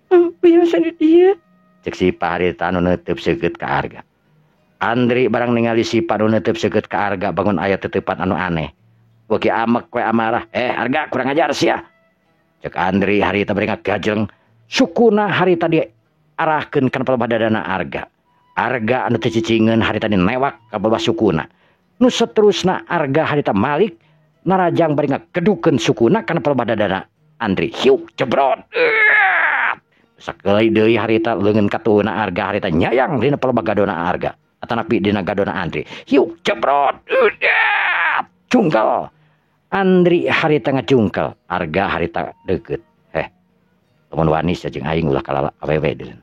Biasa di dieu. Cek Sipa harita anu neuteub seukeut ka Arga. Andri barang ningali Sipa anu neuteub seukeut ka Arga bangun aya teteupan anu aneh. Beuki amek we amarah. Arga kurang ajar sia. Cek Andri harita bari ngagajleng sukuna harita diarahkeun kana pelebah dadana Arga. Arga anu teu cicingeun harita dinewak ka pelebah sukuna. Nu saterusna Arga harita malik narajang bari ngagedukeun sukuna kana pelebah dadana Andri. Hiuk jebrot. Sakali deui harita leungeun katuhna Arga harita nyayang dina pelebah gadona Arga. Atanapi dina gadona Andri. Hiuk jebrot. Cungkel. Andri harita ngacungkel, Arga harita deukeut. Lamun wani sia jeung aing ulah kalala awewe deui.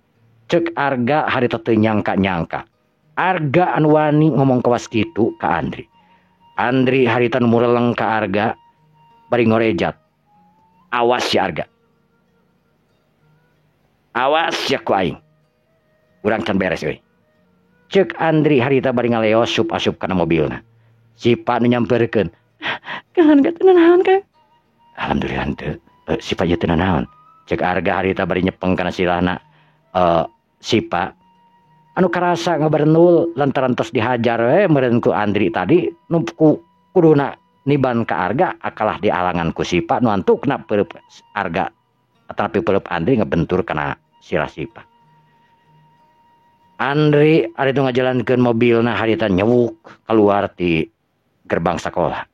Cek Arga harita teu nyangka-nyangka. Arga anu wani ngomong kawas kitu ka Andri. Andri harita nu mureleng ka Arga bari ngorejat. Awas si Arga. Awas sia ku aing. Urang can beres euy. Cek Andri harita bari ngaleos asup-asup kana mobilna. Sipa nu nyamperkeun. Kang Arga teu nanaon, Kang? Alhamdulillah teu. Sipa ieu teu nanaon. Cek Arga harita bari nyepeng kana silahna Sipa anu karasa ngabarenul lantaran tos dihajar we meureun ku Andri tadi nu kuduna niban ka Arga akalah dialangan ku Sipa nu antukna peureub Arga atapi peureub Andri ngebentur kana sirah Sipa. Andri ari nu ngajalankeun mobilna harita nyewuk keluar ti gerbang sekolah.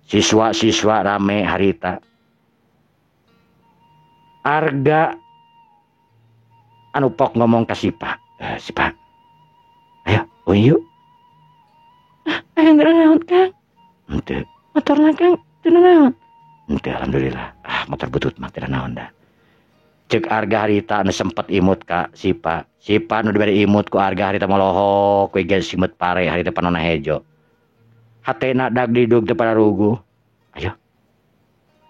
Siswa-siswa rame harita. Arga anu pok ngomong ka Sipa. Sipa. Ayo, euy yuk. Ayo naon, Kang? Henteu. Motorna, Kang, teu naon? Henteu, alhamdulillah. Ah, motor butut mah teu naon dah. Cek Arga harita anu sempet imut ka Sipa. Sipa anu dibere imut ku Arga harita molohok we geus simut pare harita panona hejo. Hatena dag didug teu pararuguh. Ayo.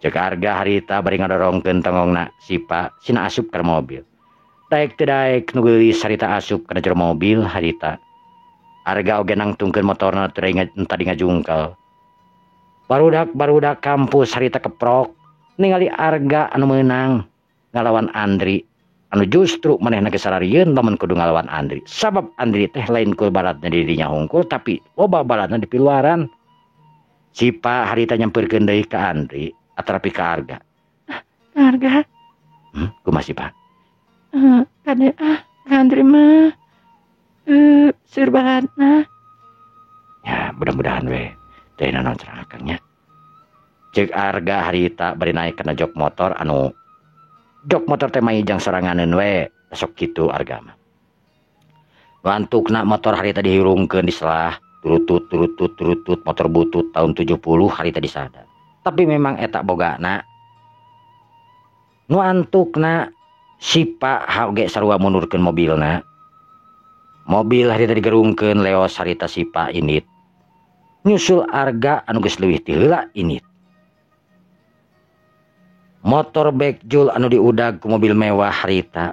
Cek Arga harita bari ngadorongkeun tongongna Sipa sina asup ka mobil. Daek teu daek nu geulis harita asup kana jero mobil harita. Arga oge nangtungkeun motorna teu tadi ngajungkel. Barudak-barudak kampus harita keprok ningali Arga anu meunang. Ngalawan Andri anu justru manehna geus sararieun lamun kudu ngalawan Andri. Sabab Andri teh lain ku baladna di dirinya hungkul tapi loba baladna di piluaran. Sipa harita nyamperkeun deui ka Andri atarapi ka Arga. Arga. Kumaha Sipa? Kade ah, ka Andri mah seur baladna. Ya, mudah-mudahan we teh naon cenah akang nya. Ceuk Arga harita bari naik kana jok motor anu jok motor teh mah jang soranganeun we, sok kitu Arga mah. Wantukna motor harita dihirungkeun di selah, turutut turutut turutut motor butut tahun 70 harita disada. Tapi memang eta bogana. Nu antukna Sipa oge sarua mundurkeun mobilna. Mobil harita digerungkeun leos harita Sipa init. Nyusul Arga anu geus leuwih ti heula init. Motor bekjul anu diudag ku mobil mewah harita.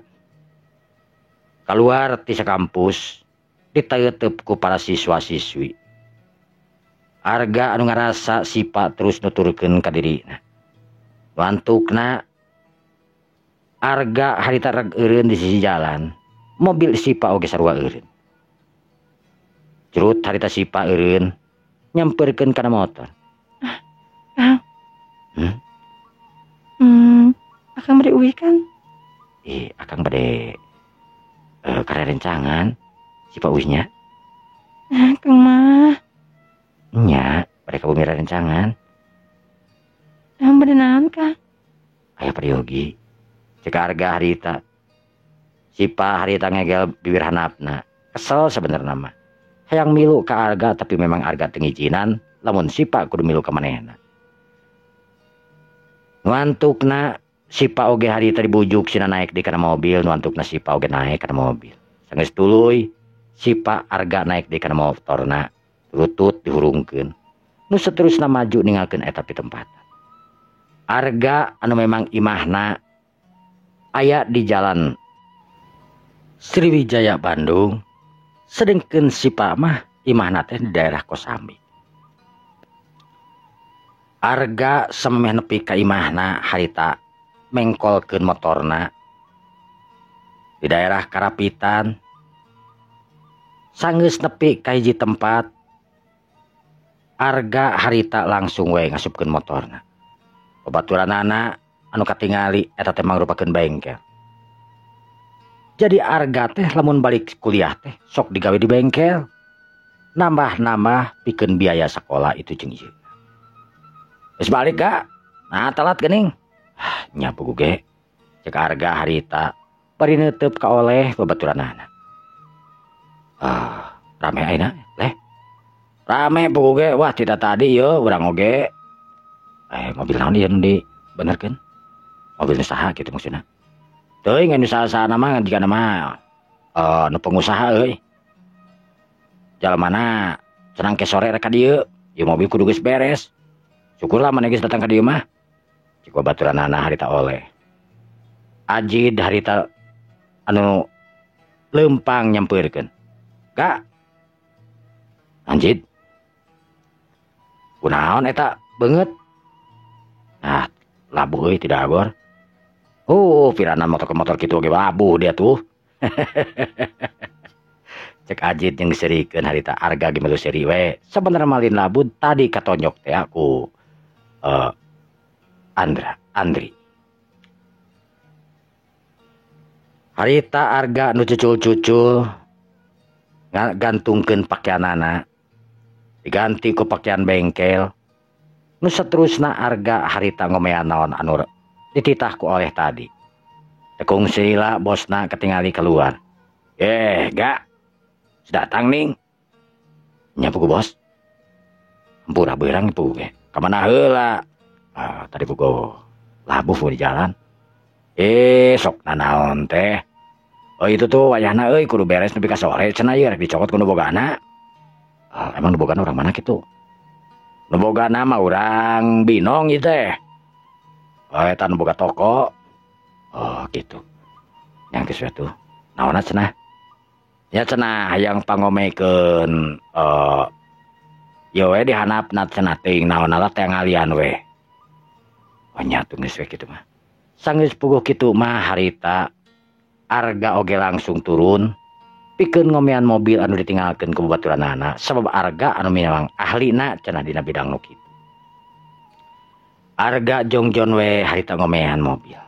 Kaluar ti sakampus ditaeuteup ku para siswa-siswi. Arga anu ngarasa Sipa terus nuturkeun ka dirina. Wantukna Arga harita reg eureun di sisi jalan. Mobil Sipa oge sarua eureun. Curut harita Sipa eureun nyamperkeun kana motor. Ah. Akang bade uih kan? Ih, akang bade karya rencangan. Sipa uihnya? Akang mah. Nya, bade ka bumi rencangan. Akang bade naon, Kang? Aya peryogi. Cek Arga harita. Sipa harita ngegel bibir hanapna. Kesel sebenarnya mah. Hayang milu ka Arga tapi memang Arga teu ngijinan lamun Sipa kudu milu ka manehna. Nuantukna Sipa oge harita dibujuk sina naik di kana mobil, nuantukna Sipa oge naik kana mobil. Sanggeus tuluy Sipa Arga naik di kana motorna, lutut dihurungkeun. Nu saterusna maju ninggalkeun eta pitempatan. Arga anu memang imahna aya di jalan Sriwijaya Bandung, sedengkeun Sipa mah imahna teh di daerah Kosambi. Arga samemeh nepi ka imahna harita mengkolkeun motorna di daerah Karapitan. Sanggeus nepi ka hiji tempat, Arga harita langsung we ngasupkeun motorna. Babaturanana anu katingali eta teh mangrupakeun bengkel. Jadi Arga teh lamun balik kuliah teh sok digawe di bengkel. Nambah-nambah pikeun biaya sekolah itu jeung ieu. Geus balik ga? Nah telat geuning. Ah, nya pugu ge. Cek Arga harita bari neuteub ka oleh babaturanana. Ah, rame ayeuna leh. Rame pugu ge, wah tidak tadi ye urang oge. Mobil naon ieu nu dibenerkeun? Mobil nu saha kitu maksudna? Teuing anu saha-sahana mah jigana mah nu pengusaha euy. Jalmana cenah ke sore rek ka dieu, ieu mobil kudu geus beres. Syukurlah maneh geus datang ka dieu mah. Cik babaturanana harita oleh. Ajid harita anu leumpang nyampeurkeun. Kak. Anjid. Kunaon eta beungeut? Ah, labuh euy tidak agor. Pirana motor-motor kitu oge labuh dia tuh. Cek Ajid yang diserikeun harita Arga ge milu seuri we. Sebenarnya malin labuh tadi katonyok teh aku Andri. Harita Arga nu cucul-cucul gantungkeun pakaianana. Diganti ku pakaian bengkel. Nu saterusna Arga harita ngomean naon anu dititah ku oleh tadi. Tekung sila bosna ketingali keluar. Ga. Datang ning. Nya pugu bos. Hampura beurang pugu ge. Ka mana heula? Ah, tadi pugu labuh di jalan. Sok nanaon teh. Oh itu tuh wayahna euy kudu beres nepi ka sore cenah ieu rek dicokot ku nu bogana. Ah, emang nu bogana urang mana kitu? Nu bogana mah urang Binong ieu teh. Oh eta nu boga toko. Oh gitu. Yang geus we tuh. Naonna cenah? Ya cenah hayang pangomekeun ieu we dihandapna cenah teuing naonna lah teh ngalian we. Oh nya tuh geus we kitu mah. Sanggeus puguh kitu mah harita Arga oge langsung turun pikeun ngomean mobil anu ditinggalkeun ku babaturanana sabab Arga anu memang ahlina cenah dina bidang nu kitu. Arga jongjon we harita ngomean mobil.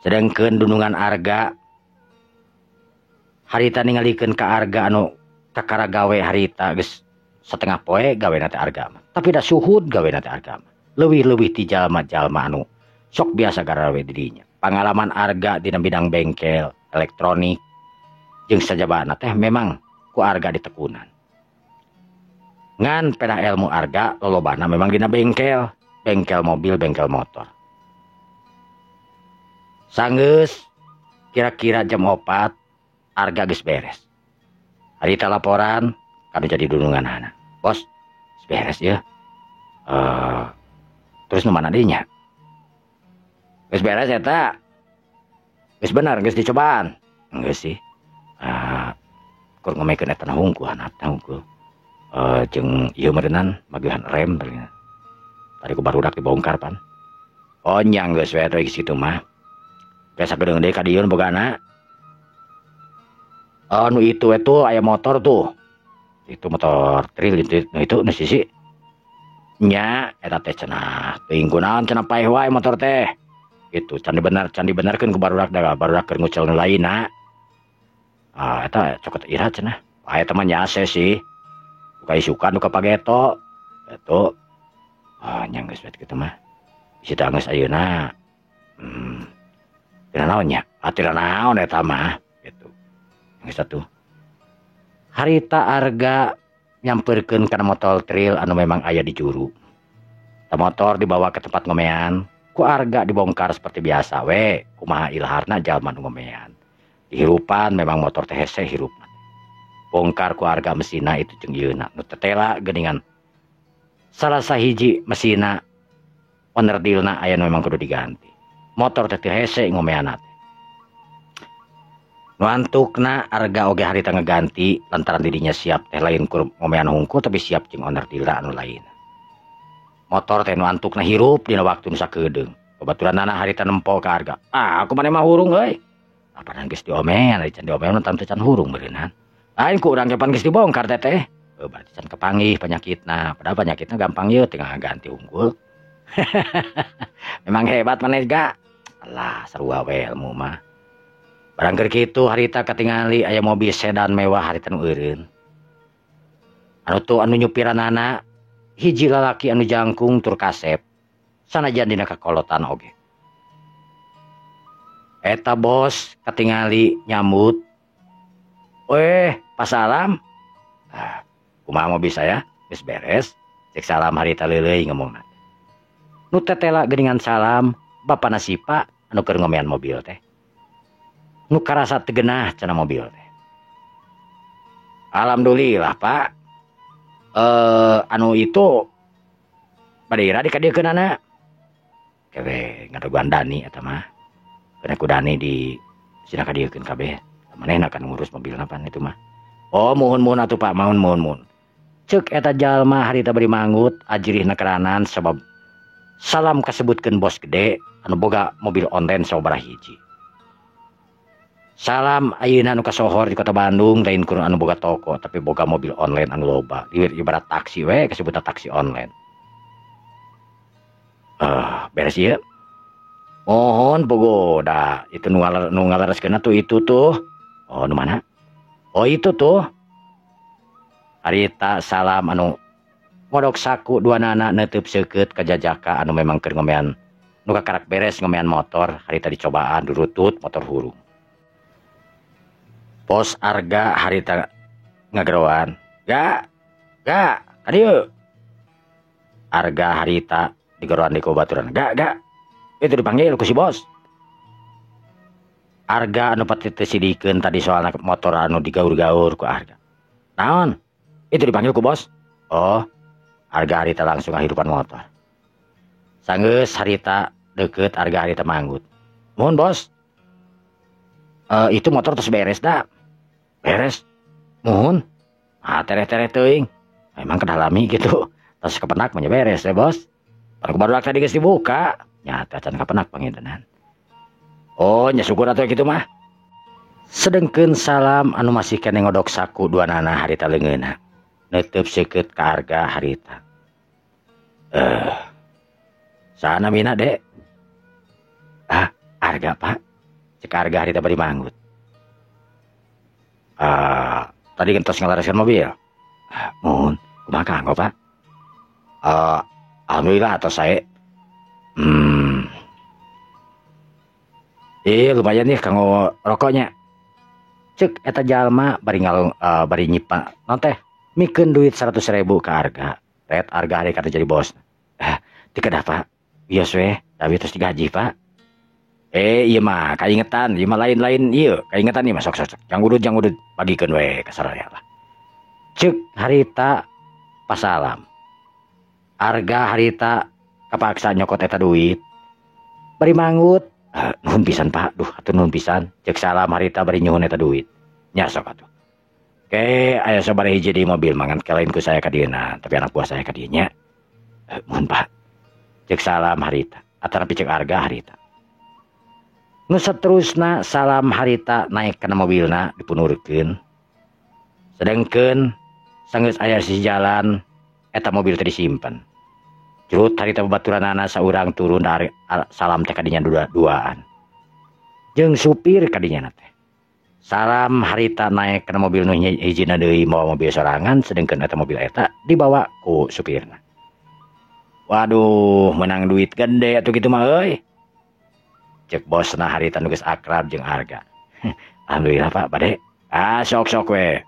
Sedangkeun dunungan Arga harita ningalikeun ka Arga anu kakara gawe harita geus setengah poe gawena teh Arga mah. Tapi da suhud gawena teh Arga mah. Leuwih-leuwih ti jalma-jalma anu sok biasa garawe di dinya. Pangalaman Arga dina bidang bengkel, elektronik jeung sajabana teh memang ku Arga ditekunan. Ngan pedah ilmu Arga lolobana memang dina bengkel, bengkel mobil, bengkel motor. Sanggeus kira-kira jam 4 Arga geus beres. Harita laporan kanu jadi dununganana. Bos, geus beres ya. Terus nu mana deui nya? Geus beres eta. Geus bener geus dicobaan. Geus sih. Kur ngomekeun eta na hungkul, hanapna hungkul. Jeung ieu meureunnan magihan rem tadi. Tadi ku barudak dibongkar pan. Oh nya geus we teh situ mah. Geus sakedeung deui ka dieu bogana. Oh nu itu we tuh aya motor tuh. Itu motor trail itu, nu itu nu sisi. Nya eta teh cenah teuing kunaon cenah paeh wae motor teh. Gitu can dibener, can dibenerkeun ku barudak da barudak keur ngucel nu lainna. Ah eta cokot ira cenah. Ah eta mah nyase sih. Buka isukan duka pageto. Eta ah nya geus we kitu mah. Bisi teh geus ayeuna. Tina naon nya? Ah tina naon eta mah gitu. Geus atuh. Harita Arga nyamperkeun kana motor trail anu memang aya di juru. Ta motor dibawa ke tempat ngomean, ku Arga dibongkar seperti biasa we, kumaha ilharna jalma nu ngomean. Dihirupan memang motor teh hese hirupna. Bongkar ku Arga mesinna itu jeung ieuna nu tetela geuningan. Salah sahiji mesinna owner dealna aya nu memang kudu diganti. Motor teh teu hese ngomeanna teh. Nu antukna Arga oge harita ngeganti lantaran dirinya siap teh lain kur ngomean hungkul tapi siap jeung owner dealna anu lain. Motor teh nu antukna hirup dina waktu nu sakedeung. Babaturanana harita nempo ka Arga. Ah, aku maneh mah hurung euy. Apanan geus diomean, ari can diomean mah teu can hurung beureunan. Lain ku urang ge pan geus dibongkar teh teh. Berarti can kepanggih penyakitna. Padahal penyakitna gampang ieu tinggal ganti unggul. Memang hebat maneh ga. Alah, sarua we ilmu mah. Barang keur kitu harita katingali aya mobil sedan mewah harita nu eureun. Anu tuh anu nyupiranana hiji lalaki anu jangkung tur kasep. Sanajan dina kakolotan oge. Eta bos katingali nyambut. Weh, Pak Salam. Ah, kumaha mobil saya? Geus beres. Cek Salam harita leuleuy ngomongna. Nu tetela geuningan Salam, bapana Sipa anu keur ngomean mobil teh. Nu karasa teu genah cenah mobil teh. Alhamdulillah, Pak. Anu itu bade ira dikadiekeunana. Kewe ngadogan Dani eta mah. Kena ku Dani di sina kadiekeun kabeh. Manehna kan ngurus mobilna pan itu mah. Oh, muhun-muhun atuh Pak, muhun muhun muhun. Ceuk eta jalma harita bari manggut ajrihna keranan sabab Salam kasebutkeun bos gede anu boga mobil online sababaraha hiji. Salam ayeuna anu kasohor di kota Bandung lain kur anu boga toko tapi boga mobil online anu loba. Ibarat taksi we kasebutna taksi online. Beres ieu. Mohon pogo da itu nu ngalareskeunna tuh itu tuh. Oh nu mana? Oh itu tuh. Harita Salam anu modok saku dua nana neuteub seukeut ka jajaka anu memang keur ngomean nu kakarak beres ngomean motor harita dicobaan durutut motor hurung. Pos Arga harita ngageroan. Ga, ga, kadieu. Arga harita digeroan di kubaturan. Ga, ga. Itu dipanggil ku si bos. Arga anu pati teu sidikeun tadi soalna motor anu digaur-gaur ku Arga. Naon? Itu dipanggil ku bos. Oh, Arga harita langsung ngahirupan motor. Sanggeus harita deukeut Arga harita manggut. Mohon bos. Itu motor terus beres dah. Beres. Mohon. Ah tereh-tereh teuing. Emang kedalami gitu. Terus kepenak mah beres ya bos. Baru baru tadi geus dibuka. Nya teh can kapenak pangintenan. Oh nya syukur atuh kitu mah. Sedengkeun Salam anu masih keneh ngodok saku duanana harita leungeunna. Neuteup seukeut ka Arga harita. Saha namina Dek? Ah, Arga Pak. Cek Arga harita bari manggut. Tadi gentos ngalareskeun mobil. Muhun, kumaha kanggo Pak? Alhamdulillah atos sae. Lumayan nih kanggo rokoknya. Cek eta jalma bari ngalung, bari nyipa non teh mikeun duit 100.000 ka Arga. Ret Arga hari kata jadi bos. Teu Pak. Bios we, tapi terus digaji Pak. Ieu mah kaingetan, ieu mah lain-lain ieu, kaingetan ieu mah sok sok. Jang udud bagikeun we ka sararea lah. Cek harita pasalam. Arga harita kapaksa nyokot eta duit. Bari manggut. Nuhun pisan Pak, duh atuh nuhun pisan. Cek Salam harita bari nyuhun eta duit. Nya sok atuh. Ke aya sabaraha hiji di mobil mangan kalain ku saya ka dieuna, tapi anak buah saya ka dieu nya. Nuhun Pak. Cek Salam harita, atanapi cek Arga harita. Nu saterusna Salam harita naik kana mobilna dipunurkeun. Sedengkeun sanggeus aya sisi jalan eta mobil teh disimpen. Curut harita babaturanana saurang turun dari Salam teh kadinya duaan. Jeung supir kadinya teh. Salam harita naik kana mobil nu hijina deui mawa mobil sorangan sedengkeun eta mobil eta dibawa ku supirna. Waduh, menang duit gede atuh kitu mah euy. Cek bosna harita nu geus akrab jeung Arga. Alhamdulillah Pak, bade. Ah, sok-sok we.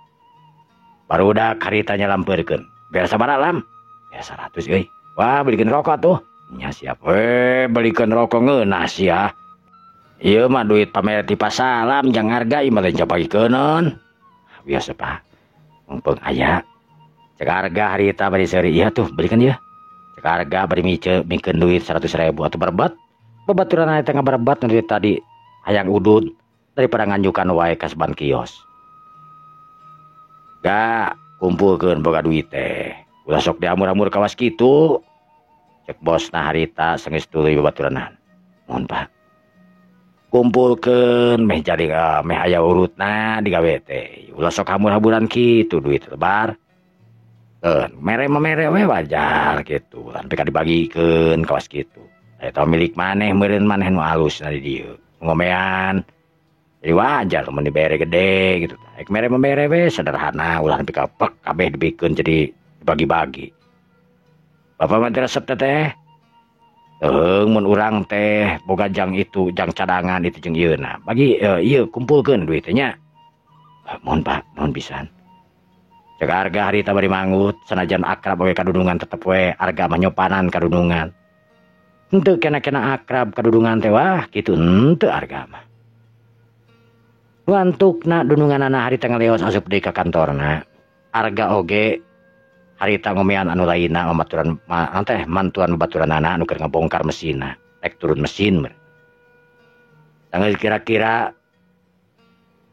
Barudak harita nyalampeurkeun. Beres sabaraha Lam? Beres 100 euy. Wah, belikan rokok tuh. Nya siap we, belikan rokok ngeunah sia. Ieu mah duit pamer ti Pasalam jang harga ieu mah lain cabagikeun. Biasa Pak. Mumpung aya. Cek Arga harita bari seuri ieu tuh, belikan ieu. Cek Arga bari mikeun duit 100.000 atuh berebet. Babaturan eta ngabarebat nu tadi hayang udud daripada nganjukan wae ka seban kios. Ga kumpulkeun boga duit teh. Ulah sok diamur-amur kawas kitu. Cek bosna harita sengis tuluy babaturanana. Mohon Pak. Kumpulkeun meh jadi meh aya urutna digawe teh. Ulah sok hamur-hamuran kitu duit lebar. Mere mah mere we wajar kitu. Lan pika dibagikeun kawas kitu. Eta milik maneh meureun maneh nu alus di dieu. Ngomean. Jadi wajar mun dibere gede gitu. Ek mere mah mere we sederhana ulah pika pek kabeh dibikeun jadi dibagi-bagi. Bapak mah teu resep teh. Mun urang teh boga jang itu, jang cadangan itu jeung ieu na. Bagi ieu kumpulkeun duit teh nya. Mohon Pak, mohon pisan. Cek Arga harita bari manggut, sanajan akrab we kadudungan tetep we Arga mah nyopanan kadudungan. Henteu kena-kena akrab kadudungan teh wah kitu henteu Arga mah. Wantukna dununganana harita ngaleos asup deui ka kantorna. Arga oge harita ngomean anu lainna mamaturan teh mantuan babaturanana anu keur ngabongkar mesinna, rek turun mesin. Sanggeus kira-kira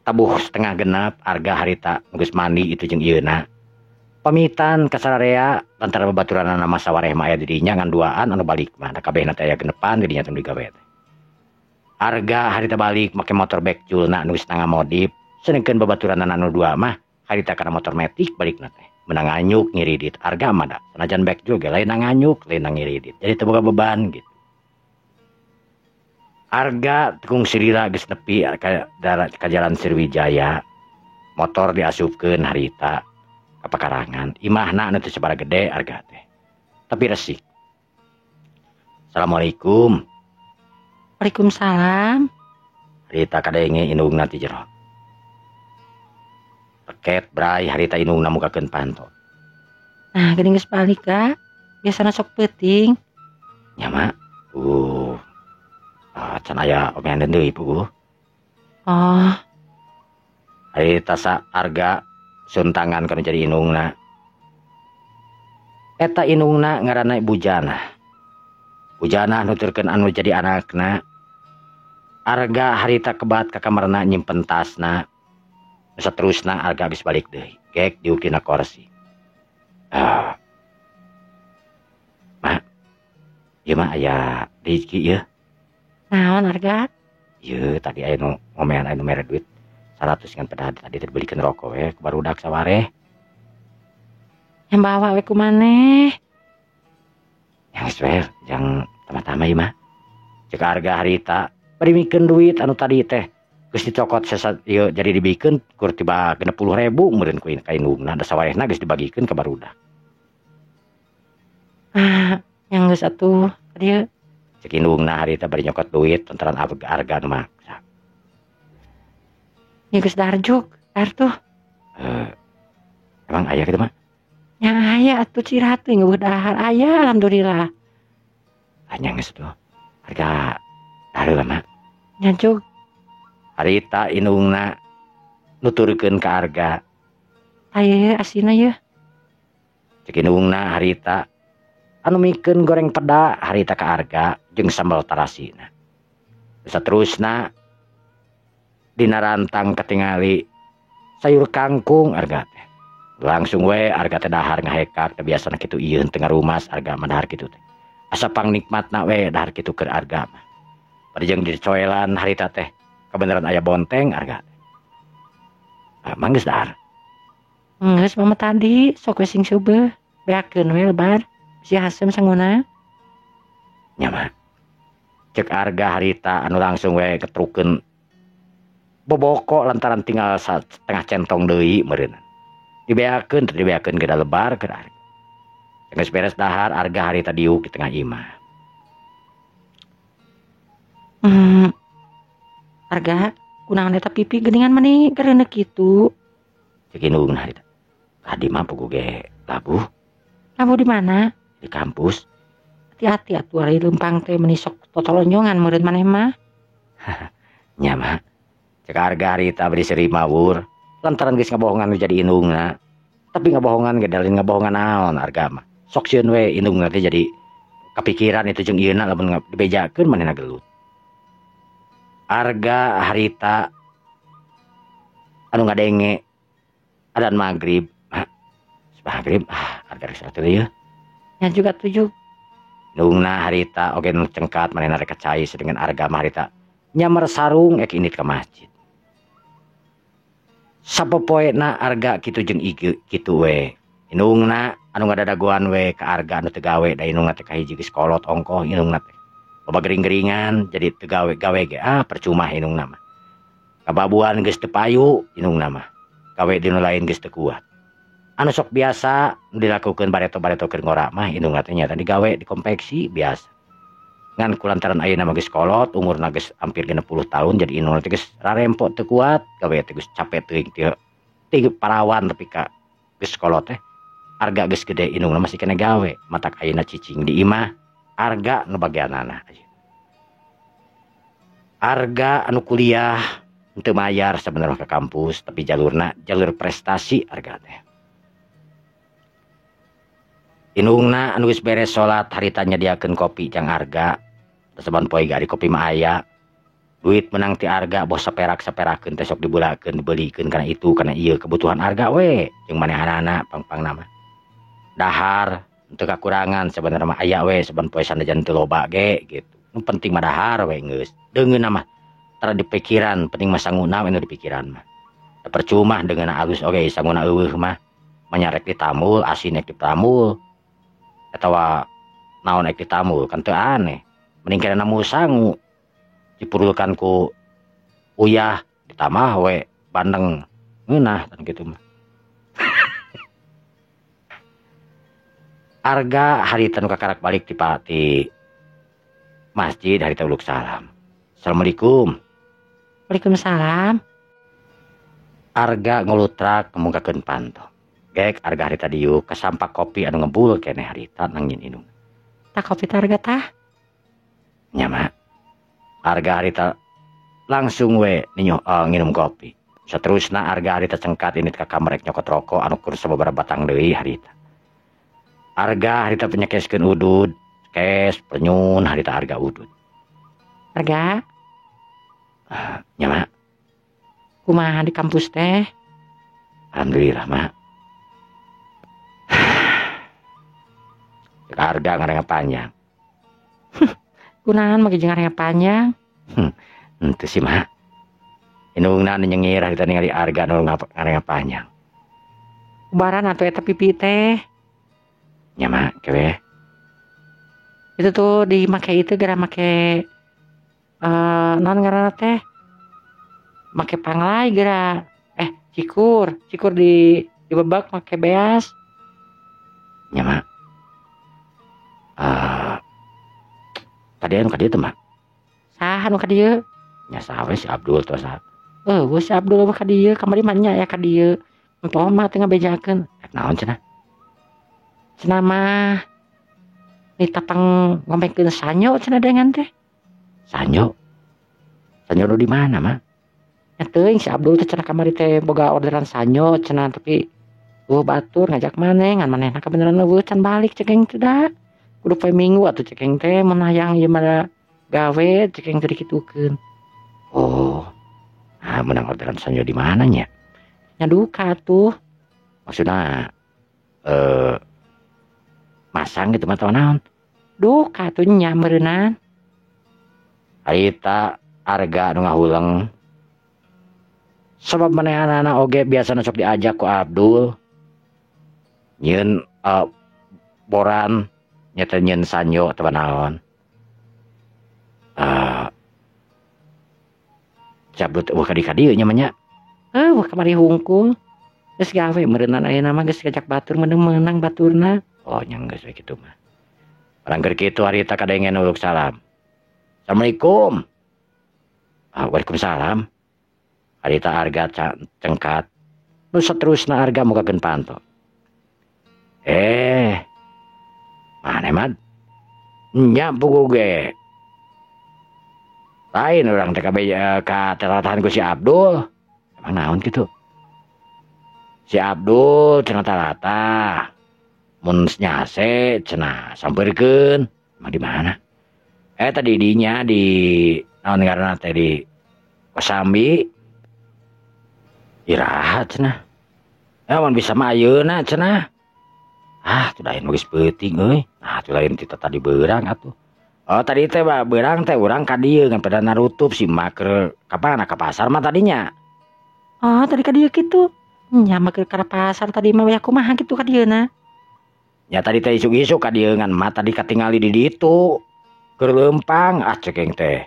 tabuh setengah genap Arga harita geus mandi itu jeung ieuna. Pamitan ka sararea lantaran babaturanana mah sawareh mah aya di dinya ngan duaan anu balik mah da kabehna teh aya genepan di dinya teh digawe teh. Arga harita balik make motor bekculna anu geus tangga modif, sedengkeun babaturanana anu dua mah harita kana motor metik balikna teh. Menang nganyuk ngiridit Arga mah da sanajan bekcul ge lain nganyuk lain ngiridit jadi teu boga beban gitu. Arga tekung sirila geus nepi ka jalan Sriwijaya, motor diasupkeun harita ka pakarangan imahna anu teu sabaraha gede Arga teh tapi resik. Assalamualaikum. Waalaikumsalam. Harita kadenge indungna ti jero. Peket bray harita indungna mukakeun panto. Nah, geuning geus balik ka. Biasana sok peuting. Nya mak. Can aya omean deui puguh. Oh. Harita sa Arga suntangan kana jadi indungna. Eta indungna ngaranna Bujana. Bujana nuturkeun anu jadi anakna. Arga harita kebat ka kamarna nyimpen tasna. Saterusna Arga geus balik deui. Gek diukina korsi. Mak. Ieu mah aya rezeki ieu. Naon Arga? Ieu tadi aya nu ngomean aya nu mere duit 100 ngan pedah tadi teh dibelikeun rokok we ku barudak sawareh. Yang bawa we ku maneh. Yang geus we jang tama-tama ieu mah. Cek Arga harita bari mikeun duit anu tadi teh geus dicokot sesat ieu jadi dibikeun kur tiba 60.000 meureun ku ka indungna da sawarehna geus dibagikeun ka barudak. Ah, yang geus atuh dieu. Cek indungna harita bari nyokot duit lantaran Arga nu maksa. Ya geus darjuk, dar tuh. Emang aya kitu mah? Nya aya atuh cirat teh ngeueuh dahar aya alhamdulillah. Anya geus tuh. Harga hareula mah. Nya jug. Harita indungna nuturkeun ka Arga. Aya asina yeuh. Cek indungna harita anu mikeun goreng peda harita ka Arga jeung sambal tarasina. Saterusna dina rantang katingali sayur kangkung Arga teh. Langsung we Arga teh dahar ngahekak teh biasana kitu ieu teu ngarumas Arga mah dahar kitu teh. Asa pangnikmatna we dahar kitu keur Arga mah. Bari jeung dicoelan harita teh kabeneran aya bonteng Arga teh. Emang geus dahar? Geus mama tadi sok we sing seubeuh beakeun we lebar. Si hasem sanguna. Nya mah. Cek Arga harita anu langsung we ketrukeun boboko lantaran tinggal setengah centong deui meureun. Dibeakeun teh dibeakeun ge da lebar keur Arga. Geus beres dahar Arga harita diuk di tengah imah. Arga kunaon eta pipi geuningan meni gareuneuh kitu. Cek indungna harita. Tadi mah puguh ge labuh. Labuh di mana? Di kampus. Hati-hati atuh ari leumpang teh meni sok totolonyongan meureun maneh mah. Nya mah. Cek Arga harita bari seuri mawur lantaran geus ngabohongan nu jadi indungna. Tapi ngabohongan ge dalin ngabohongan naon Arga mah. Sok sieun we indungna teh jadi kapikiran itu jeung ieuna lamun dibejakeun manehna gelut. Arga harita anu ngadenge adan magrib. Maghrib ah Arga rek salat ieu. Nya juga tujuh. Indungna harita oge nu cengkat manehna rek cai dengan Arga mah harita nyamer sarung ek indit ka masjid. Sapopoena Arga kitu jeung ieu kitu we. Indungna anu ngadadagoan we ka Arga anu teu gawe da indungna teh kahiji geus kolot ongkoh indungna teh. Loba gering-geringan jadi teu gawe-gawe ge ah percuma indungna mah. Kababuan geus teu payu indungna mah. Gawe di nu lain geus teu kuat. Anu sok biasa dilakukeun bareto-bareto keur ngora mah indungna teh nyata digawe di konveksi biasa. Ngan kulantaran ayeuna mah geus kolot umurna geus hampir 60 tahun jadi indungna teh geus rarempo teu kuat gawe teh geus capek teuing teu parawan tapi ka geus kolot teh Arga geus gede indungna masih kena gawe matak ayeuna cicing di imah Arga nu bagianana. Arga anu kuliah teu mayar sebenarnya ke kampus tapi jalurna jalur prestasi Arga teh. Indungna anu geus beres salat harita nyadiakeun kopi jang Arga. Saban poe ge ari kopi mah aya. Duit menang ti Arga boh saperak-saperakeun teh sok dibulakeun dibelikeun kana itu kana ieu kebutuhan Arga we jeung manehanana pangpangna mah. Dahar teu kakurangan sebenarnya mah aya we saban poe sanajan teu loba ge gitu. Nu penting mah dahar we geus. Deungeunna mah tara dipikiran, penting mah sanguna we nu dipikiran mah. Da percuma deungeunna alus oge sanguna eueuh mah. Manyarek ditamul, asin ek ditamul. Atawa naon ek ditamul kan teu aneh. Mending kena namu sangu dipurulkan ku uyah ditambah we bandeng ngeunah kan kitu mah. Arga harita nu kakarak balik ti pati masjid harita uluk salam. Assalamualaikum. Waalaikumsalam. Arga ngulutrak ngemungkakeun panto. Gek Arga harita diuk kasampak kopi anu ngebul keneh harita nangin indung. Tah kopi teh Arga tah? Nya mah. Arga harita langsung we nginum kopi. Saterusna Arga harita cengkat indit ka kamar rek nyokot rokok anu keur sababaraha batang deui harita. Arga harita penyekeskeun udud, kes penyun harita Arga udud. Arga? Nya mah. Kumaha di kampus teh? Alhamdulillah mah. Arga ngarang panjang. Kunaon make jeung ngarengnya panjang? Henteu sih mah. Indungna nu nyengir harita ningali Arga nu ngarengnya panjang. Ubaran atuh eta pipi teh. Nya mah kewe. Itu tuh dimake itu gara make naon ngaranna teh? Make panglai gara. Cikur, cikur di dibebak make beas. Nya mah. Tadi anu ka dieu teh mah. Saha anu ka dieu? Nya saha we si Abdul teh saha? Eueuh si Abdul mah ka dieu, kamari mah nya aya ka dieu. Engko mah teu ngabejakeun. Rek naon cenah? Cenah mah nitapang ngomongkeun sanyo cenah dengan teh. Sanyo? Sanyo nu di mana mah? Nya teuing si Abdul teh cenah kamari teh boga orderan sanyo cenah tapi eueuh batur ngajak maneh ngan manehna kabeneran eueuh can balik cekeng teh da. Kudu poe Minggu atuh cekeng teh mun hayang ieu mah gawe cekeng teh dikitukeun. Oh. Ah menang orderan sanyo di mana nya? Nya duka atuh. Maksudna masang gitu mah tau naon? Duka atuh nya meureunan. Harita Arga nu ngahuleng. Sebab manehanana oge biasana sok diajak ku Abdul. Nyieun boran nya teh nyieun sanyo atawa naon. Si Abdul teh eueuh ka dieu nya mah nya. Eueuh kamari hungkul. Geus gawe meureunan ayeuna mah geus ngajak batur meunang baturna. Oh nya geus we kitu mah. Barang keur kitu harita kadengen uluk salam. Assalamualaikum. Ah, waalaikumsalam. Harita Arga cengkat. Nu saterusna Arga mukakeun panto. Mana mah? Nya puguh ge. Lain urang teh kabeh ka telatahan ku si Abdul. Emang naon kitu? Si Abdul cenah talatah. Mun nyase cenah sampeurkeun. Emang di mana? Tadi dinya di naon ngaranna teh di Kosambi. Iraha cenah. Mun bisa mah ayeuna cenah. Ah, tuh lain geus peuting euy. Ah, tuh lain kita tadi beurang atuh. Oh, tadi teh beurang teh urang ka dieu ngan pada narutup si mak keur ka mana ka pasar mah tadinya. Oh, tadi ka dieu kitu. Nya mah keur ka pasar tadi mah we kumaha kitu ka dieuna. Ya tadi teh isuk-isuk ka dieu ngan mah tadi katingali di ditu. Keur leumpang ah cekeng teh.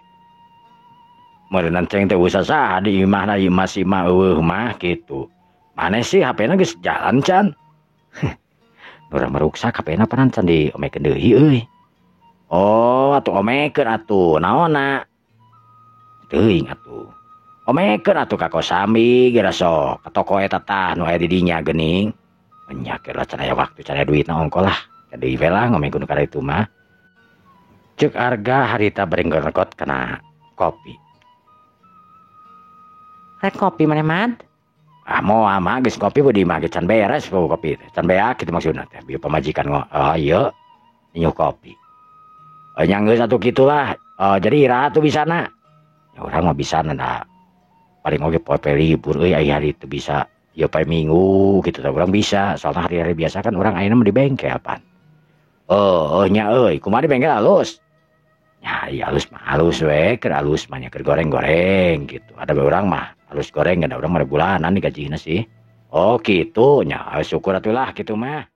Meureunnan ceng teh usah saha di imahna ieu mah si mah eueuh mah kitu. Maneh sih HP-na geus jalan can. Urang meruksak HP-na panan can diomekeun deui euy. Oh, atuh omekeun atuh naonna? Teuing atuh. Omekeun atuh ka Kosambi geura sok ka toko eta tah nu aya di dinya geuning. Nya keur lah can aya waktu can aya duitna ongko lah. Deui we lah ngomekeun nu kararitu mah. Ceuk Arga harita bari ngorokot kana kopi. Rek kopi maneh mad? Ah moal mah geus kopi beuh di imah ge can beres bau kopi teh. Can beak kitu maksudna teh. Bieu pamajikan ieu nyiuh kopi. Nya geus atuh kitulah. Jadi iraha tuh bisana? Ya urang mah bisana da. Paling oge poe libur euy aya hari teu bisa. Ya poe Minggu kitu teh urang bisa. Soalna hari-hari biasa kan urang ayeuna mah di bengkel pan. Oh, nya euy, kumaha di bengkel alus? Ya, iya alus mah alus we, keur alus mah nya keur goreng-goreng gitu. Ada we urang mah alus goreng, ada urang mah bulanan digajihna sih. Oh, kitu nya, syukur atuh lah kitu mah.